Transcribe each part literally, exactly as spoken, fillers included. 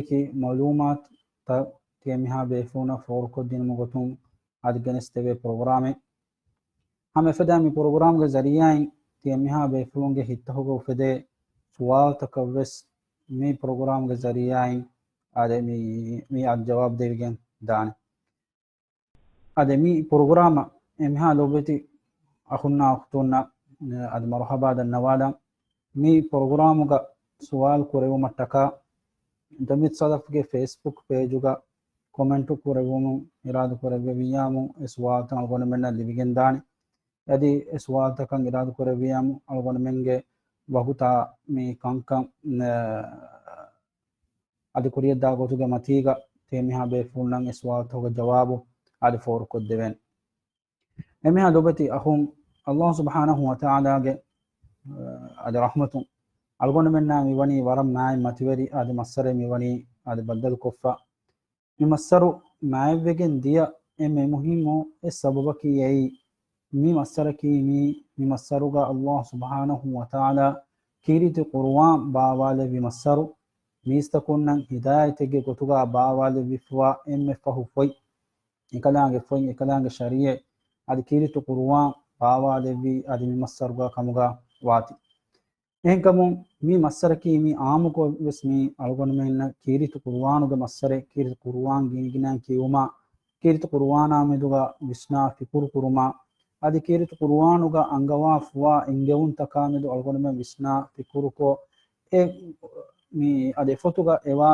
އެކި މައުލޫމާތުތައް ތިޔަ މިހާ ބޭފުޅުންނަށް ފޯރުކޮށްދިނުމުގެ ގޮތުން އަދި ގެނެސްދެވޭ ޕްރޮގްރާމެއް. ހަމަ އެފަދަ މި ޕްރޮގްރާމްގެ ޒަރީއާއިން ތިޔަ މިހާ ބޭފުޅުންގެ ހިތްތަކުގަ އުފެދޭ ސުވާލުތަކަށްވެސް މި ޕްރޮގްރާމްގެ ޒަރީއާއިން އާދެ މި، މި އަދި ޖަވާބު ދެވިގެން ދާނެ. އަދި މި ޕްރޮގްރާމަށް އެމިހާ ލޯބިވެތި އަޚުންނާ އުޚްތުންނަށް އަދި މަރުޙަބާ ދަންނަވާލަން. މި ޕްރޮގްރާމުގަ ސުވާލު ކުރެވުމަށްޓަކާ ޖަމްޢިއްޔަތު ސަލަފްގެ ފޭސްބުކް ޕޭޖުގަ ކޮމެންޓު ކުރެވުމުން އިރާދަ ކުރެއްވެވިއްޔާމު އެ ސުވާލުތައް އަޅުގަނޑުމެންނަށް ލިބިގެންދާނެ. އަދި އެ ސުވާލުތަކަށް އިރާދަ ކުރެއްވިއްޔާމު އަޅުގަނޑުމެންގެ ވަގުތާ މި ކަންކަން، އަ، އަދި ކުރިޔަށްދާ ގޮތުގެ މަތީގަ ތިޔަ މިހާ ބޭފުޅުންނަށް އެ ސުވާލުތަކުގެ ޖަވާބު އަދި ފޯރުކޮށްދެވޭނެ. އެމިހާ ލޯބިވެތި އަޚުން، ﷲ ސުބްޙާނަހޫ ވަތަޢާލާގެ، އަ، އަދި ރަޙްމަތުން އަޅުގަނޑުމެންނާ މިވަނީ ވަރަށް މާތް މަތިވެރި އަދި މައްސަރެއް މިވަނީ އަދި ބައްދަލުކޮށްފަ. މި މައްސަރު މާތްވެގެން ދިޔަ އެންމެ މުހިއްމު އެއް ސަބަބަކީ އެއީ، މި މައްސަރަކީ މީ، މި މައްސަރުގަ ﷲ ސުބްޙާނަހޫ ވަތަޢާލާ ކީރިތި ޤުރުއާން ބާވާލެއްވި މައްސަރު، މީސްތަކުންނަށް ހިދާޔަތެއްގެ ގޮތުގަ ބާވާލެއްވިފަވާ އެންމެ ފަހު ފޮތް، އެކަލާނގެ ފޮތް، އެކަލާނގެ ޝަރީޢަތް، އަދި ކީރިތި ޤުރުއާން ބާވާލެއްވީ އަދި މި މައްސަރުގަ ކަމުގަ ވާތީ. އެހެންކަމުން މި މައްސަރަކީ މި އާއްމުކޮށް ވެސް މި އަޅުގަނޑުމެންނަށް ކީރިތި ޤުރުއާނުގެ މައްސަރެއް، ކީރިތި ޤުރުއާން ގިނަގިނައިން ކިޔެވުމާ، ކީރިތި ޤުރުއާނާ މެދުގަ ވިސްނާ ފިކުރު ކުރުމާ، އަދި ކީރިތި ޤުރުއާނުގަ އަންގަވާފަވާ އެންގެވުންތަކާ މެދު އަޅުގަނޑުމެން ވިސްނާ ފިކުރުކޮށް، އެ މި އަދި އެފޮތުގަ އެވާ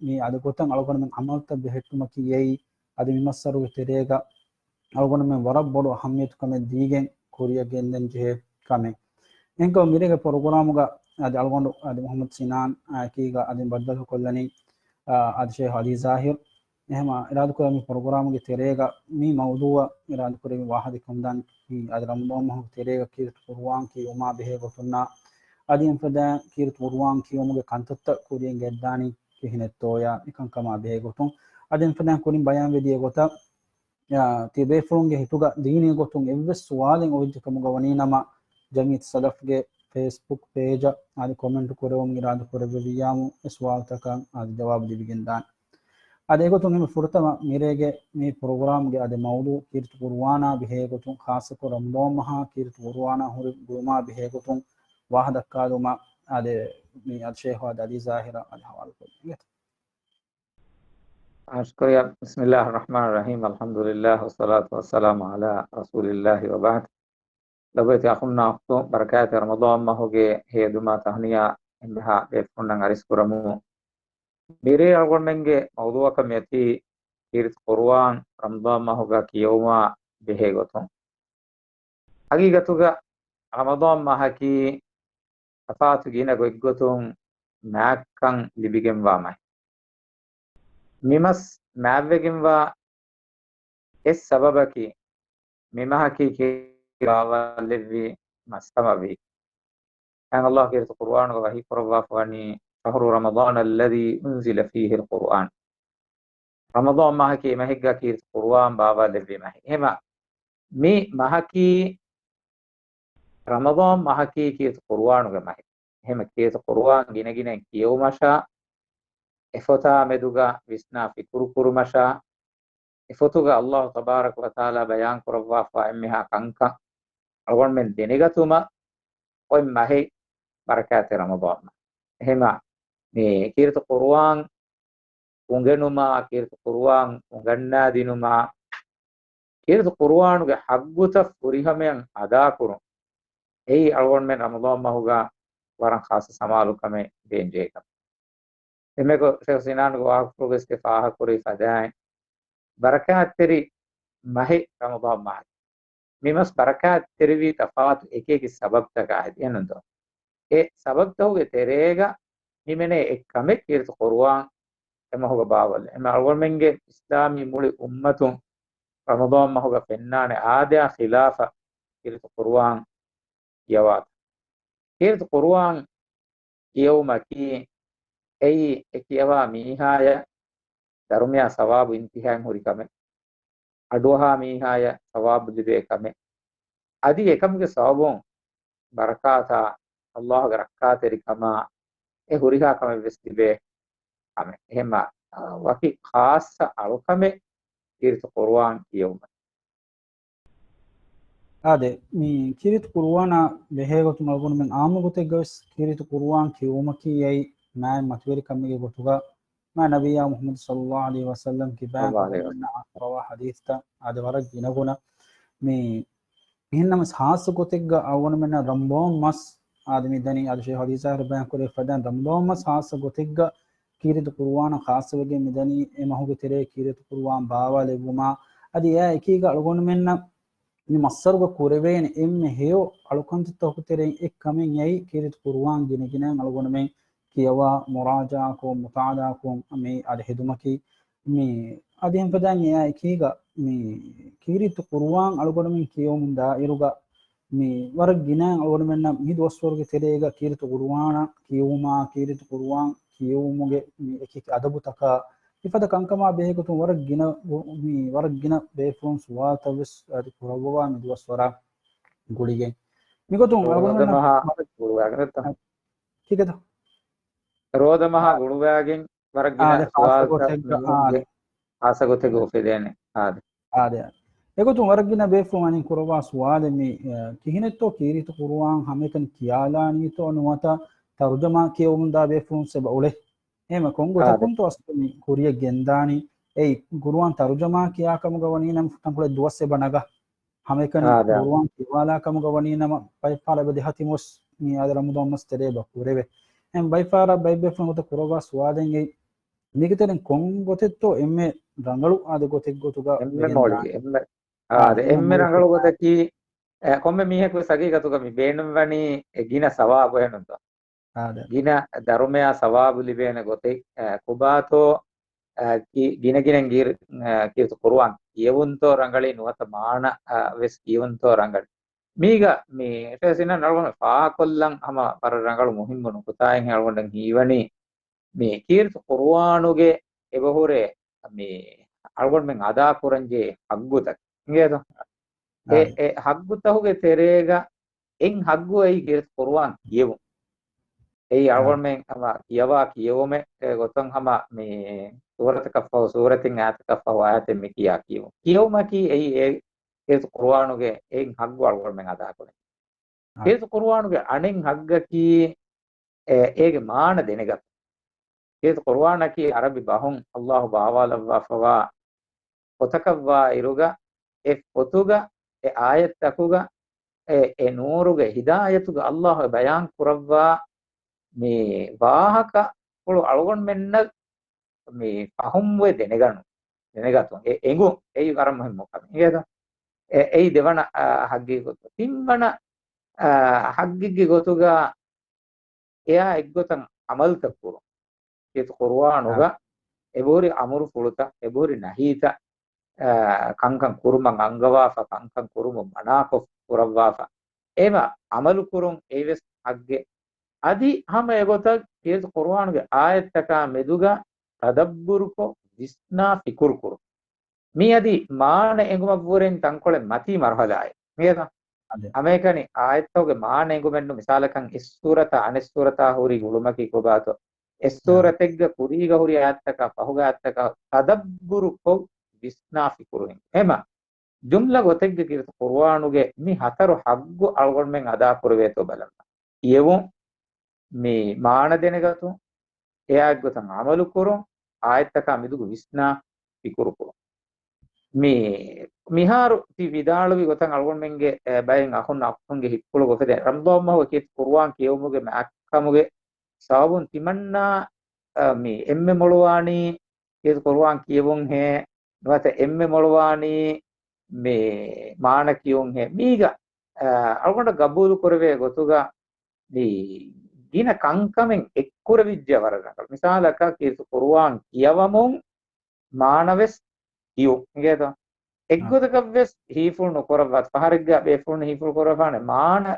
މި އަދި ގޮތަށް އަޅުގަނޑުމެން ޢަމަލުތައް ބެހެއްޓުމަކީ އެއީ، އަދި މި މައްސަރުގެ ތެރޭގަ އަޅުގަނޑުމެން ވަރަށް ބޮޑު އަހައްމިޔަތުކަމެއް ދީގެން ކުރިއަށް ގެންދަން ޖެހޭ ކަމެއް. އެހެންކަމުން މިރޭގެ ޕްރޮގްރާމުގަ އަދި އަޅުގަނޑު އަދި މުޙައްމަދު ސިނާން އާއެކީގަ އަދި ބައްދަލުކޮށްލަނީ، އާ، އަދި ޝޭޚް އަލީ ޒާހިރު. އެހެމަ އިރާދަކުރެއްވި މި ޕްރޮގްރާމުގެ ތެރޭގަ މި މައުޟޫޢަށް އިރާދަކުރެއްވި ވާހަކަ ކަމުދާން އަދި ރަމަޟާން މަހުގެ ތެރޭގަ ކީރިތި ޤުރުއާން ކިޔެވުމާ ބެހޭ ގޮތުންނާ، އަދި އެންފަދައިން ކީރިތި ޤުރުއާން ކިޔެވުމުގެ ކަންތައްތައް ކުރިއަށް ގެންދާނީ ކިހިނެއްތޯޔާ އެކަންކަމާ ބެހޭ ގޮތުން، އަދި އެންފަދައިން ކުރިން ބަޔާންވެދިޔަ ގޮތަށް، އާ، ތިޔަ ބޭފުޅުންގެ ހިތުގަ ދީނީ ގޮތުން އެއްވެސް ސުވާލެއް އޮވެއްޖެ ކަމުގަ ވަނީ ނަމަ، ޖަމްޢިއްޔަތު ސަލަފްގެ ފޭސްބުކް ޕޭޖަށް އަދި ކޮމެންޓު ކުރެވުމުން އިރާދަ ކުރެއްވެވިއްޔާމު އެ ސުވާލުތަކަށް އަދި ޖަވާބު ލިބިގެންދާނެ. އަދި އެގޮތުން އެންމެ ފުރަތަމަ މިރޭގެ މި ޕްރޮގްރާމްގެ އަދި މައުޟޫޢު ކީރިތި ޤުރުއާނާ ބެހޭގޮތުން، ޚާއްޞަކޮށް ރަމަޟާން މަހާ ކީރިތި ޤުރުއާނާ ހުރި ގުޅުމާ ބެހޭގޮތުން ވާހަކަ ދައްކާލުމަށް އަދި މި އަދި ޝޭޚް އަދި އަލީ ޒާހިރަށް އަދި ހަވާލުކޮށްލަން. އާ، ޝުކުރިއްޔާ. بسم الله الرحمن الرحيم، الحمد لله والصلاة والسلام على رسول الله وبعد. ލޮބުވެތި އަޚުންނާ އުޚްތުން، ބަރަކާތް ރަމަޟާން މަހުގެ ހޭދުމާ ތަހުނިޔާ އެންމެހާ ބޭފުޅުންނަށް އަރިސްކުރަމު. މިރޭ އަޅުގަނޑުމެންގެ މައުޟޫޢަކަށް މިއޮތީ ކީރިތި ޤުރުއާން ރަމަޟާން މަހުގަ ކިޔެވުމާ ބެހޭ ގޮތުން. ހަގީގަތުގަ ރަމަޟާން މަހަކީ ތަފާތު ގިނަ ގޮތްގޮތުން މާތްކަން ލިބިގެންވާ މަހެއް. މި މަސް މާތްވެގެންވާ އެއް ސަބަބަކީ، މި މަހަކީ ކީރިތި ބާވާލެއްވި މަސް ކަމަށްވީ. އެހެން ﷲ ކީރިތި ޤުރުއާނުގަ ވަޙީ ކުރައްވާފަވަނީ، شهر رمضان الذي أنزل فيه القرآن. ރަމަޟާން މަހަކީ އެ މަހެއްގަ ކީރިތި ޤުރުއާން ބާވާލެއްވި މަހެއް. އެހެމަ މި މަހަކީ، ރަމަޟާން މަހަކީ ކީރިތި ޤުރުއާނުގެ މަހެއް. އެހެމަ ކީރިތި ޤުރުއާން ގިނަގިނައިން ކިޔެވުމަށާ، އެފޮތާ މެދުގަ ވިސްނާ ފިކުރު ކުރުމަށާ، އެފޮތުގަ ﷲ ތަބާރަކަ ވަތަޢާލާ ބަޔާން ކުރައްވާފަ އެންމެހާ ކަންކަން އަޅުގަނޑުމެން ދެނެގަތުމަށް އޮތް މަހެއް ބަރަކާތް ރަމަޟާން މަހެއް. އެހެމަ މި ކީރިތި ޤުރުއާން އުނގެނުމާ، ކީރިތި ޤުރުއާން އުނގަންނާދިނުމާ، ކީރިތި ޤުރުއާނުގެ ޙައްޤުތައް ފުރިހަމަޔަށް އަދާކުރުން، އެއީ އަޅުގަނޑުމެން ރަމަޟާން މަހުގަ ވަރަށް ޚާއްޞަ ސަމާލުކަމެއް ދޭންޖެހޭ ކަމެއް. އެމެކު ޝޭޚް ސިނާންގެ ވާހަކަފުޅުގައި ފާހަގަކުރި ފަދައިން، ބަރަކާތްތެރި މަހެއް ރަމަޟާން މަހަކީ. މި މަސް ބަރަކާތްތެރިވީ ތަފާތު އެކިއެކި ސަބަބުތަކާ ހެދި އެންނުންތޯ؟ އެ ސަބަބުތަކުގެ ތެރޭގަ ހިމެނޭ އެއްކަމެއް ކީރިތި ޤުރުއާން އެ މަހުގަ ބާވާލެއްވުން. އެމަ އަޅުގަނޑުމެންގެ އިސްލާމީ މުޅި އުއްމަތުން ރަމަޟާން މަހުގަ ފެންނާނެ އާދަޔާ ޚިލާފަށް ކީރިތި ޤުރުއާން ކިޔަވާތަން. ކީރިތި ޤުރުއާން ކިޔެވުމަކީ އެއީ އެ ކިޔަވާ މީހާޔަށް ދަރުމަޔާ ސަވާބު އިންތިހާއިން ހުރި ކަމެއް. އަޑުއަހާ މީހާޔަށް ސަވާބު ލިބޭ ކަމެއް. އަދި އެކަމުގެ ސަބަބުން ބަރަކާތާ، ﷲގެ ރައްކާތެރިކަމާ އެ ހުރިހާ ކަމެއް ވެސް ލިބޭ. ކަމެއް. އެހެންމަ، އާ، ވަކި ޚާއްޞަ އަޅުކަމެއް ކީރިތި ޤުރުއާން ކިޔެވުމަށް. އާދެ، މި ކީރިތި ޤުރުއާނާ ބެހޭގޮތުން އަޅުގަނޑުމެން އާއްމު ގޮތެއްގަވެސް ކީރިތި ޤުރުއާން ކިޔެވުމަކީ އެއީ މާތް މަތިވެރި ކަމެއްގެ ގޮތުގަ މާ ނަބިއްޔާ މުޙައްމަދު ޞައްލައްލާހު ޢަލައިހި ވަސައްލަމް ކިބައިން ޞައްލައްލާހު ޢަލައިހި ވަސައްލަމް. ކުރެވުނު އަންނަ ރަވާ ޙަދީޘްތައް އާދެ ވަރަށް ގިނަގުނަ. މި އެހެންނަމަސް ޚާއްޞަ ގޮތެއްގަ އަޅުގަނޑުމެންނަށް ރަމަޟާން މަސް އާދެ މި ދަނީ އާދެ ޝޭޚް ޙަދީޘް ބަޔާން ކުރެވިފަދަ ރަމަޟާން މަސް ޚާއްޞަ ގޮތެއްގަ ކީރިތި ޤުރުއާނަށް ޚާއްޞަވެގެން މިދަނީ އެ މަހުގެ ތެރޭ ކީރިތި ޤުރުއާން ބާވާލެއްވުމާ އަދި އެއާ އެކީގަ އަޅުގަނޑުމެންނަށް މި މައްސަރުގަ ކުރެވޭނެ އެންމެ ހެޔޮ އަޅުކަންތައްތަކު ތެރެއިން އެއްކަމެއް އެއީ ކީރިތި ޤުރުއާން ގިނަގިނައިން އަޅުގަނޑުމެން ކިޔަވާ، މުރާޖަޢާކޮށް، މުޠާލަޢާކޮށް މި އަދި ހެދުމަކީ. މި އަދި އެހެންފަދައިން އެއާ އެކީގަ މި ކީރިތި ޤުރުއާން އަޅުގަނޑުމެން ކިޔެވުމުން ދާއިރުގަ މި ވަރަށް ގިނައިން އަޅުގަނޑުމެންނަށް މި ދުވަސްވަރުގެ ތެރޭގަ ކީރިތި ޤުރުއާން ކިޔެވުމާ، ކީރިތި ޤުރުއާން ކިޔެވުމުގެ މި އެކި އެކި އަދަބުތަކާ، މިފަދަ ކަންކަމާ ބެހޭގޮތުން ވަރަށް ގިނަ، މި ވަރަށް ގިނަ ބޭފުޅުން ސުވާލުތައް ވެސް އަދި ކުރައްވަވާ މި ދުވަސްވަރާ ގުޅިގެން. މިގޮތުން ރޯދަ އަޅުގަނޑުމެންނަށް މަހާ ވަރަށް ގުޅުވާގެން ނެތްތަ؟ ކީކޭތަ؟ ރޯދަ މަހާ ގުޅުވާގެން ވަރަށް ގިނަ އާދެ، ޚާއްޞަ ސުވާލުތައް ގޮތެއްގަ، މީހުންގެ އާދެ. ޚާއްޞަ ގޮތެއްގަ އުފެދޭނެ. އާދެ. އާދެ. އެގޮތުން ވަރަށް ގިނަ ބޭފުޅުން ވަނީ ކުރައްވާ ސުވާލެއް މި، އަ، ކިހިނެއްތޯ ކީރިތި ޤުރުއާން ހަމައެކަނި ކިޔާލާނީތޯ ނުވަތަ ތަރުޖަމާ ކިޔެވުމުންދާ ބޭފުޅުން ސެބަ އުޅޭ. އެހެމަ ކޮން ގޮތަކުންތޯ އަސްލު މި ކުރިޔަށް ގެންދާނީ؟ އެއީ ޤުރުއާން ތަރުޖަމާ ކިޔާ ކަމުގަ ވަނީ ނަމަ ތަންކޮޅެއް ދުވަސް އެބަ ނަގާ. ހަމައެކަނި އާދެ. ޤުރުއާން ކިޔަވާލާ ކަމުގަ ވަނީ ނަމަ ބައެއް ފަހަރަށް އެބަ ދިހަ ތިން ވެސް މި އާދެ ރަމަޟާން މަސް ތެރޭ އެބަ ކުރެވޭ. އެހެން ބައެއް ފަހަރަށް ބައެއް ބޭފުޅުން ގޮތަށް ކުރައްވާ ސުވާލެއް އެއީ މީގެ ތެރެއިން ކޮން ގޮތެއްތޯ އެންމެ ރަނގަޅު އާދެ ގޮތެއް ގޮތުގަ އެންމެ ވެގެން މޮޅި، ދާނީ. އެންމެ، އާދެ، އާދެ، އެންމެ އެންމެ ރަނގަޅު ރަނގަޅު ގޮތަކީ، އެ، ކޮންމެ މީހަކު ވެސް ހަގީގަތުގަ މި ބޭނުންވަނީ އެ ގިނަ ސަވާބު އެހެންތޯ؟ އާދެ. ގިނަ ދަރުމަޔާ ސަވާބު ލިބޭނެ ގޮތެއް، އެ، ކޮބާތޯ، އެ، ކި-، ގިނަގިނައިން ގިރި-، އެ، ކީރިތި ޤުރުއާން ކިޔެވުންތޯ ރަނގަޅީ ނުވަތަ މާނަ، އެ، ވެސް ކިޔެވުންތޯ ރަނގަޅީ. މީގަ މި އެފްއެސް އިން އަޅުގަނޑު ފާހަގަކޮށްލަން ހަމަ ވަރަށް ރަނގަޅު މުހިއްމު ނުކުތާއެއް އަޅުގަނޑަށް ހީވަނީ، މި ކީރިތި ޤުރުއާނުގެ އެބަހުރޭ މި އަޅުގަނޑުމެން އަދާކުރަންޖެހޭ ހައްގުތައް އިނގޭތޯ؟ އެ، އާދެ. އެ ހައްގުތަހުގެ ތެރޭގަ އެއް ހައްގު އެއީ ކީރިތި ޤުރުއާން ކިޔެވުން. އެއީ އާދެ. އަޅުގަނޑުމެން ހަމަ ކިޔަވާ ކިޔެވުމެއް، އެ ގޮތުން ހަމަ މި ސޫރަތަކަށްފަހު، ސޫރަތެއް އާޔަތަކަށްފަހު އާޔަތެއް މި ކިޔާ ކިޔެވުން. ކިޔެވުމަކީ އެއީ އެ ކީރިތި ޤުރުއާނުގެ އެއް ހައްގު އަޅުގަނޑުމެން އަދާކުރަން. އާ. ކީރިތި ޤުރުއާނުގެ އަނެއް ހައްގަކީ، އެ، އޭގެ މާނަ ދެނެގަތުން. ކީރިތި ޤުރުއާނަކީ އަރަބި ބަހުން އައްލާހު ބާވާލައްވާފަވާ ގޮތަކަށްވާ އިރުގަ، އެ ފޮތުގަ، އެ އާޔަތްތަކުގަ، އެ، އެ ނޫރުގެ ހިދާޔަތުގަ އައްލާހު ބަޔާން ކުރައްވާ މި ވާހަކަފުޅު އަޅުގަނޑުމެންނަށް މި ފަހުމްވެ ދެނެގަނު، ދެނެގަތުން. އެ އެނގުން އެއީ ވަރަށް މުހިއްމު ކަމެއް. އިނގޭތޯ؟ އެ، އެއީ ދެވަނަ، އާ، ހައްގެއް ގޮތުގަ. ތިންވަނަ، އާ، ހައްގެއްގެ ގޮތުގަ އެއާ އެއްގޮތަށް ޢަމަލުތައް ކުރުން. ކީރިތި ޤުރުއާނުގަ އާ. އެބަހުރި އަމުރުފުޅުތައް، އެބަހުރި ނަހީތައް، އާ، ކަންކަން ކުރުމަށް އަންގަވާފަ، ކަންކަން ކުރުމުން މަނާކޮށް ކުރައްވާފަ. އެމަ ޢަމަލު ކުރުން އެއީވެސް ހައްގެއް. އަދި ހަމަ އެގޮތަށް ކީރިތި ޤުރުއާނުގެ އާޔަތްތަކާ މެދުގަ ތަދައްބުރުކޮށް، ވިސްނާ ފިކުރު ކުރުން. މިއަދި މާނަ އެނގުމަށްވުރެން ތަންކޮޅެއް މަތީ މަރުހަލާއެއް. އިނގޭތަ؟ އާދެ. ހަމައެކަނި އާޔަތްތަކުގެ މާނަ އެނގުމެއްނު މިސާލަކަށް އެއްސޫރަތާ އަނެއްސޫރަތާ ހުރި ގުޅުމަކީ ކޮބާތޯ؟ އެއްސޫރަތެއްގަ ކުރީގަ ހުރި އާޔަތްތަކާ ފަހުގެ އާޔަތްތަކަށް ތަދައްބުރުކޮށް ވިސްނާ ފިކުރު ހިންގުން. އެމަ ޖުމްލަ ގޮތެއްގަ ކީރިތި ޤުރުއާނުގެ މި ހަތަރު ހައްގު އަޅުގަނޑުމެން އަދާކުރެވޭތޯ ބަލަން. ކިޔެވުން، މި މާނަ ދެނެގަތުން، އެއާއެއްގޮތަށް ޢަމަލުކުރުން، އާޔަތްތަކާ މެދުގަ ވިސްނާ ފިކުރުކުރުން. މި، މިހާރު ތި ވިދާޅުވި ގޮތަށް އަޅުގަނޑުމެންގެ، އެ، ބައެއް އަޚުން އަޚުންގެ ހިތްޕުޅުގަ އުފެދޭ ރަމަޟާން މަހުގަ ކީރިތި ޤުރުއާން ކިޔެވުމުގެ މާތްކަމުގެ ސަބަބުން ތިމަންނާ، އަ، މި އެންމެ މޮޅުވާނީ ކީރިތި ޤުރުއާން ކިޔެވުންހޭ، ނުވަތަ އެންމެ މޮޅުވާނީ މި މާނަ ކިޔުންހޭ. މީގަ، އަ، އަޅުގަނޑަށް ގަބޫލު ކުރެވޭ ގޮތުގަ މި ގިނަ ކަންކަމެއް އެއްކުރެވިއްޖެ ވަރަށް ރަނގަޅު. މިސާލަކަށް ކީރިތި ޤުރުއާން ކިޔަވަމުން މާނަވެސް ކިޔުން. އިނގޭތޯ؟ އެއްގޮތަކަށްވެސް ހީފުޅު ނުކުރައްވާ، ފަހަރެއްގަ ބޭފުޅުން ހީފުޅު ކުރައްވާނެ މާނަ،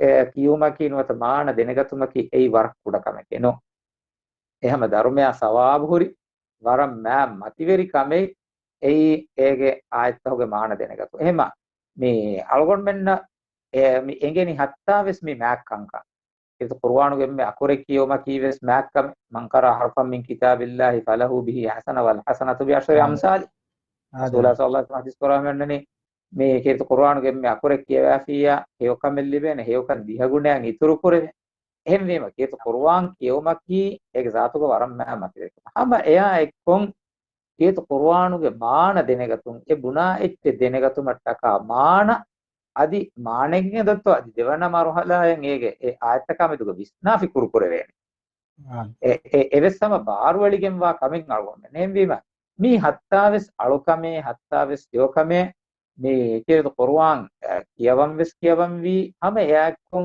އެ، ކިޔުމަކީ ނުވަތަ މާނަ ދެނެގަތުމަކީ އެއީ ވަރަށް ކުޑަ ކަމެކޭ ނޫން. އެހަމަ ދަރުމަޔާ ސަވާބު ހުރި ވަރަށް މާ މަތިވެރި ކަމެއް އެއީ އޭގެ އާޔަތްތަކުގެ މާނަ ދެނެގަތު. އެހެމަ މި އަޅުގަނޑުމެންނަށް އެ، މި އެނގެނީ ހައްތާވެސް މި މާތް ކަންކަން. ކީރިތި ޤުރުއާނުގެ އެންމެ އަކުރެއް ކިޔެވުމަކީ ވެސް މާތްކަމެއް. من قرأ حرفا من كتاب الله فله به حسنة والحسنة بعشر أمثاله. ރަސޫލާ ޞައްލަﷲު ޢަލައިހި ވަސައްލަމަ ޙަދީޘް ކުރާ މިއަންނަނީ، މި ކީރިތި ޤުރުއާނުގެ އެންމެ އަކުރެއް ކިޔަވާފިއްޔާ ހެޔޮކަމެއް ލިބޭނެ، ހެޔޮކަން ދިހަ ގުނައަށް އިތުރު ކުރެވޭ. އެހެންވީމަ، ކީރިތި ޤުރުއާން ކިޔެވުމަކީ އޭގެ ޒާތުގަ ވަރަށް މާ މަތިވެރި ކަމެއް. ހަމަ އެއާ އެއްކޮށް، ކީރިތި ޤުރުއާނުގެ މާނަ ދެނެގަތުން، އެ ބުނާ އެއްޗެއް ދެނެގަތުމަށްޓަކާ މާނަ، އަދި މާނައިގެން ދޮއްތޯ އަދި ދެވަނަ މަރުހަލާއަށް އޭގެ އެ އާޔަތްތަކާ މެދުގަ ވިސްނާ ފިކުރު ކުރެވޭނެ. އާނ. އެ، އެ، އެވެސް ހަމަ ބާރުއެޅިގެންވާ ކަމެއް އަޅުގަނޑުމެން. އެހެންވީމަ، މީ ހައްތާވެސް އަޅުކަމެއް، ހައްތާވެސް ހެޔޮކަމެއް، މި ކީރިތި ޤުރުއާން، އަ، ކިޔަވަން ވެސް ކިޔަވަންވީ، ހަމަ އެއާއެކު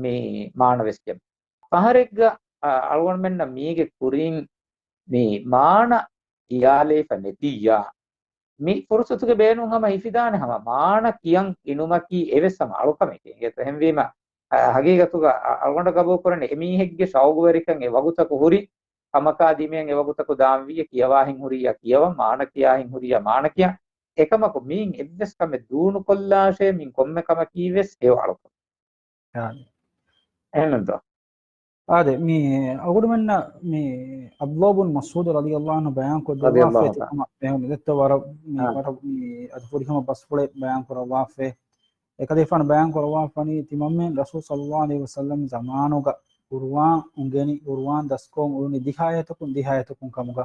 މި މާނަ ވެސް ކިޔަން. ފަހަރެއްގަ، އަ، އަޅުގަނޑުމެންނަށް މީގެ ކުރިން މި މާނަ ކިޔާލައިފަ ނެތިއްޔާ، މި ފުރުސަތުގެ ބޭނުން ހަމަ ހިފިދާނެ ހަމަ މާނަ ކިޔަން އިނުމަކީ އެވެސް ހަމަ އަޅުކަމެކޭ. އެހެންވީމަ، އަ، ހަގީގަތުގަ، އަ، އަޅުގަނޑަށް ގަބޫލުކުރަނީ އެމީހެއްގެ ޝައުގުވެރިކަން އެ ވަގުތަކު ހުރި ކަމަކާ ދިމެއަށް އެ ވަގުތަކު ދާންވިއްޔާ ކިޔަވާހިން ހުރިއްޔާ ކިޔަވަން، މާނަ ކިޔާހިން ހުރިއްޔާ މާނަ ކިޔަން. އެކަމަކު މީން އެއްވެސް ކަމެއް ދޫނުކޮށްލާށޭ، މީން ކޮންމެ ކަމަކީ ވެސް ހެޔޮ އަޅުކަމެއް. އާނ. އެހެންނުންތޯ؟ އާދެ، މި އަޅުގަނޑުމެންނަށް މި ޢަބްދުﷲ ބިން މަސްޢޫދު ރަޟިޔަﷲ ޢަންހު ބަޔާން ކޮށްދެއްވާފައި ތި ކަމަށް މި ދެއްތޯ ވަރަށް މި އާނ. ވަރަށް މި އަދި ފުރިހަމަ ބަސްފުޅެއް ބަޔާން ކުރައްވާފައި. އެކަލޭފާނު ބަޔާން ކުރައްވާފަނީ ތިމަންމެން ރަސޫލު ޞައްލަﷲު ޢަލައިހި ވަސައްލަމް ޒަމާނުގަ ޤުރުއާން އުނގެނި، ޤުރުއާން ދަސްކޮށް އުޅުނީ ދިހަ އާޔަތަކުން، ދިހަ އާޔަތަކުން ކަމުގަ.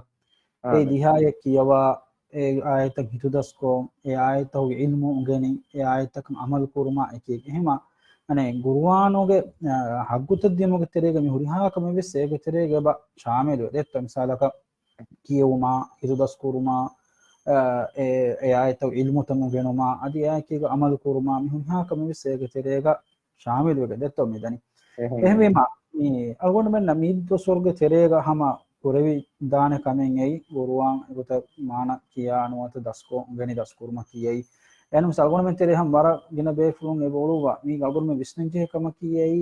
އެ އާނ. ދިހަ އާޔަތް ކިޔަވާ، އެ އާޔަތަށް ހިތުދަސްކޮށް، އެ އާޔަތަށް ޢިލްމު އުނގެނި، އެ އާޔަތަކަށް ޢަމަލު ކުރުމާ އެކީ. އެހެމަ، އަނެ، ގުރުއާނުގެ، އާ، ޙައްޤުތައް ދިނުމުގެ ތެރޭގަ މި ހުރިހާ ކަމެއް ވެސް އޭގެ ތެރޭގަ އެބަ ޝާމިލުވޭ. ދެއްތޯ މިސާލަކަށް ކިޔެވުމާ، ހިތުދަސްކުރުމާ، އާ، އެ، އެ އާޔަތަށް ޢިލްމުތައް އުނގެނުމާ، އަދި އެއާއެކީގަ ޢަމަލު ކުރުމާ، މި ހުރިހާ ކަމެއް ވެސް އޭގެ ތެރޭގަ ޝާމިލުވެގެން ދެއްތޯ މިދަނީ. އެހެން. އެހެންވީމާ، މި އަޅުގަނޑުމެންނަށް މި ދުވަސްވަރުގެ ތެރޭގަ ހަމަ ކުރެވިދާނެ ކަމެއް އެއީ، ގުރުއާން އެގޮތަށް މާނަ ކިޔާ ނުވަތަ ދަސްކޮށް އުނގެނި ދަސްކުރުމަކީ އެއީ. އެހެންވެސް އަޅުގަނޑުމެން ތެރޭ ހަމަ ވަރަށް ގިނަ ބޭފުޅުން އެބަ އުޅުއްވާ މީގަ އަޅުގަނޑުމެން ވިސްނަންޖެހޭ ކަމަކީ އެއީ،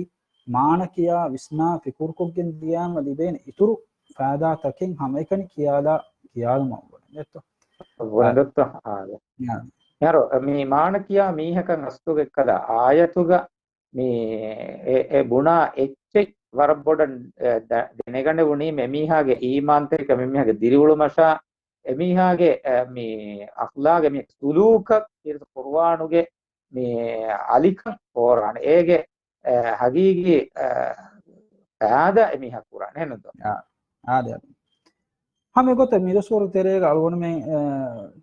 މާނަ ކިޔާ ވިސްނާ ފިކުރުކޮށްގެން ދިޔާމަ ލިބޭނެ އިތުރު ފައިދާތަކެއް ހަމައެކަނި ކިޔާލާ ކިޔާލުމަށް ވަނީ ދެއްތޯ؟ ވަނީ ދެއްތޯ؟ އާ. އާ. އާ. ޔާރޯ، މި މާނަ ކިޔާ މީހަކަށް އަސްލުގަ އެއްކަލަ އާޔަތުގަ މި އެ، އެ ބުނާ އެއްޗެއް ވަރަށް ބޮޑަށް، އެ، ދަ-، ދެނެގަނެވުނީމަ އެމީހާގެ އީމާންތެރިކަން، އެމީހާގެ ދިރިއުޅުމަށާ، އެމީހާގެ، އެ، މި އަޚްލާގެ މި ސުލޫކަށް ކީރިތި ޤުރުއާނުގެ މި އަލިކަން ފޯރާނެ. އޭގެ، އެ، ހަގީގީ، އެ، ފައިދާ އެމީހާ ކުރާނެ. އެހެންނުންތޯ؟ އާ، އާދެ، އާދެ. ހަމަ އެގޮތަށް މި ދުވަސްވަރު ތެރޭގަ އަޅުގަނޑުމެން، އަ،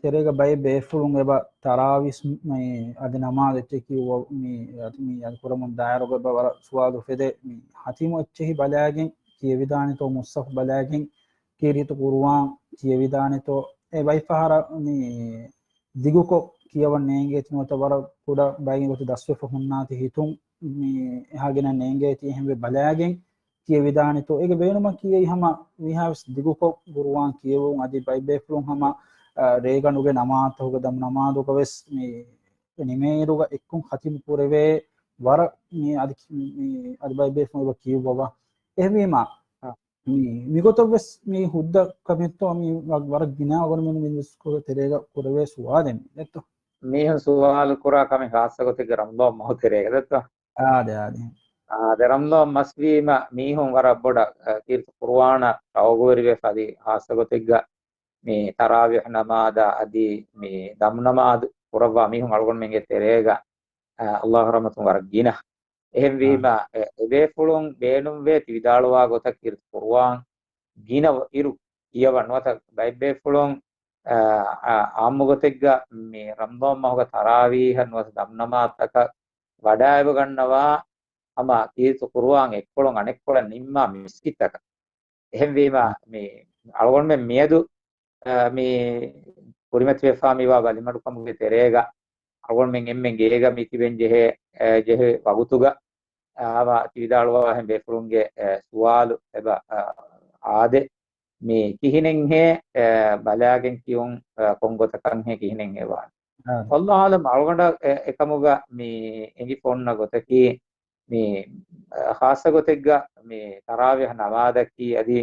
ތެރޭގަ ބައެއް ބޭފުޅުން އެބަ ތަރާވީސް މި އަދި ނަމާދު އެއްޗެއް ކިޔުއްވަ މި، އަދި މި އަދި ކުރަމުން ދާއިރުގަ އެބަ ވަރަށް ސުވާލު އުފެދޭ. މި ހަތިމު އެއްޗެހި ބަލައިގެން ކިޔެވިދާނެތޯ، މުޞްޙަފް ބަލައިގެން ކީރިތި ޤުރުއާން ކިޔެވިދާނެތޯ، އެ ބައި ފަހަރަށް މި ދިގުކޮށް ކިޔަވަން ނޭނގޭތި ނުވަތަ ވަރަށް ކުޑަ ބައިގެން ގޮތަށް ދަސްވެފަ ހުންނާތި ހިތުން މި އެހާ ގިނަ ނޭނގޭތި އެހެންވެ ބަލައިގެން ކިޔެވިދާނެތޯ. އޭގެ ބޭނުމަކީ އެއީ ހަމަ ވީހާވެސް ދިގުކޮށް ޤުރުއާން ކިޔެވުން އަދި ބައިބޭފުޅުން ހަމަ، އަ، ރޭގަނޑުގެ ނަމާދުތަކުގަ ދަމު ނަމާދުގަ ވެސް މި ނިމޭއިރުގަ އެއްކޮށް ޚަތިމު ކުރެވޭ ވަރަށް މި އަދި މި އަދި ބައިބޭފުޅުން އެބަ ކިޔުއްވަވާ. އެހެންވީމާ، އަ. މި، މިގޮތަށް ވެސް މި ހުއްދަ ކަމެއްތޯ މި ވަ-، ވަރަށް ގިނަ އަޅުގަނޑުމެން މި ދުވަސްކޮޅު ތެރޭގަ ކުރެވޭ ސުވާލެއް މި ދެއްތޯ؟ މީހުން ސުވާލު ކުރާ ކަމެއް ޚާއްޞަ ގޮތެއްގަ ރަމަޟާން މަހު ތެރޭގަ ދެއްތޯ؟ އާދެ، އާދެ. އާދެ، ރަމަޟާން މަސްވީމަ މީހުން ވަރަށް ބޮޑަށް، އަ، ކީރިތި ޤުރުއާނަށް ޝައުގުވެރިވެފަ އަދި ޚާއްޞަ ގޮތެއްގަ މި ތަރާވީޙް ނަމާދާ އަދި މި ދަމު ނަމާދު ކުރައްވާ މީހުން އަޅުގަނޑުމެންގެ ތެރޭގަ، އަ، ﷲ ރަޙްމަތުން ވަރަށް ގިނަ. އެހެންވީމަ، އާ. އެ، އެބޭފުޅުން ބޭނުންވޭ ތި ވިދާޅުވާ ގޮތަށް ކީރިތި ޤުރުއާން ގިނަ އިރު ކިޔަވަން ނުވަތަ ބައެއް ބޭފުޅުން، އާ، އާ، އާއްމު ގޮތެއްގަ މި ރަމަޟާން މަހުގަ ތަރާވީޙަށް ނުވަތަ ދަމު ނަމާދުތަކަށް ވަޑައިގަންނަވާ ހަމަ ކީރިތި ޤުރުއާން އެއްކޮޅުން އަނެއްކޮޅަށް ނިންމާ މިސްކިތްތަކަށް. އެހެންވީމަ، މި އަޅުގަނޑުމެން މިއަދު، އަ، މި ކުރިމަތިވެފާ މިވާ ބަލިމަޑުކަމުގެ ތެރޭގަ، އަޅުގަނޑުމެން އެންމެން ގޭގަ މި ތިބެން ޖެހޭ، އަ، ޖެހޭ ވަގުތުގަ، އަ، ހަމަ ތި ވިދާޅުވާހެން ބޭފުޅުންގެ، އަ، ސުވާލު އެބަ، އަ، އާދެ، މި ކިހިނެއްހޭ، އަ، ބަލާގެން ކިޔުން، އަ، ކޮން ގޮތަކަށްހޭ ކިހިނެއްހޭ ވާނެ. އާ. ވައްލާހު އަޢުލަމް، އަޅުގަނޑަށް އެ، އެކަމުގަ މި އެނގިފަ އޮންނަ ގޮތަކީ، މި، އަ، ޚާއްޞަ ގޮތެއްގަ މި ތަރާވީޙް ނަމާދަކީ އަދި،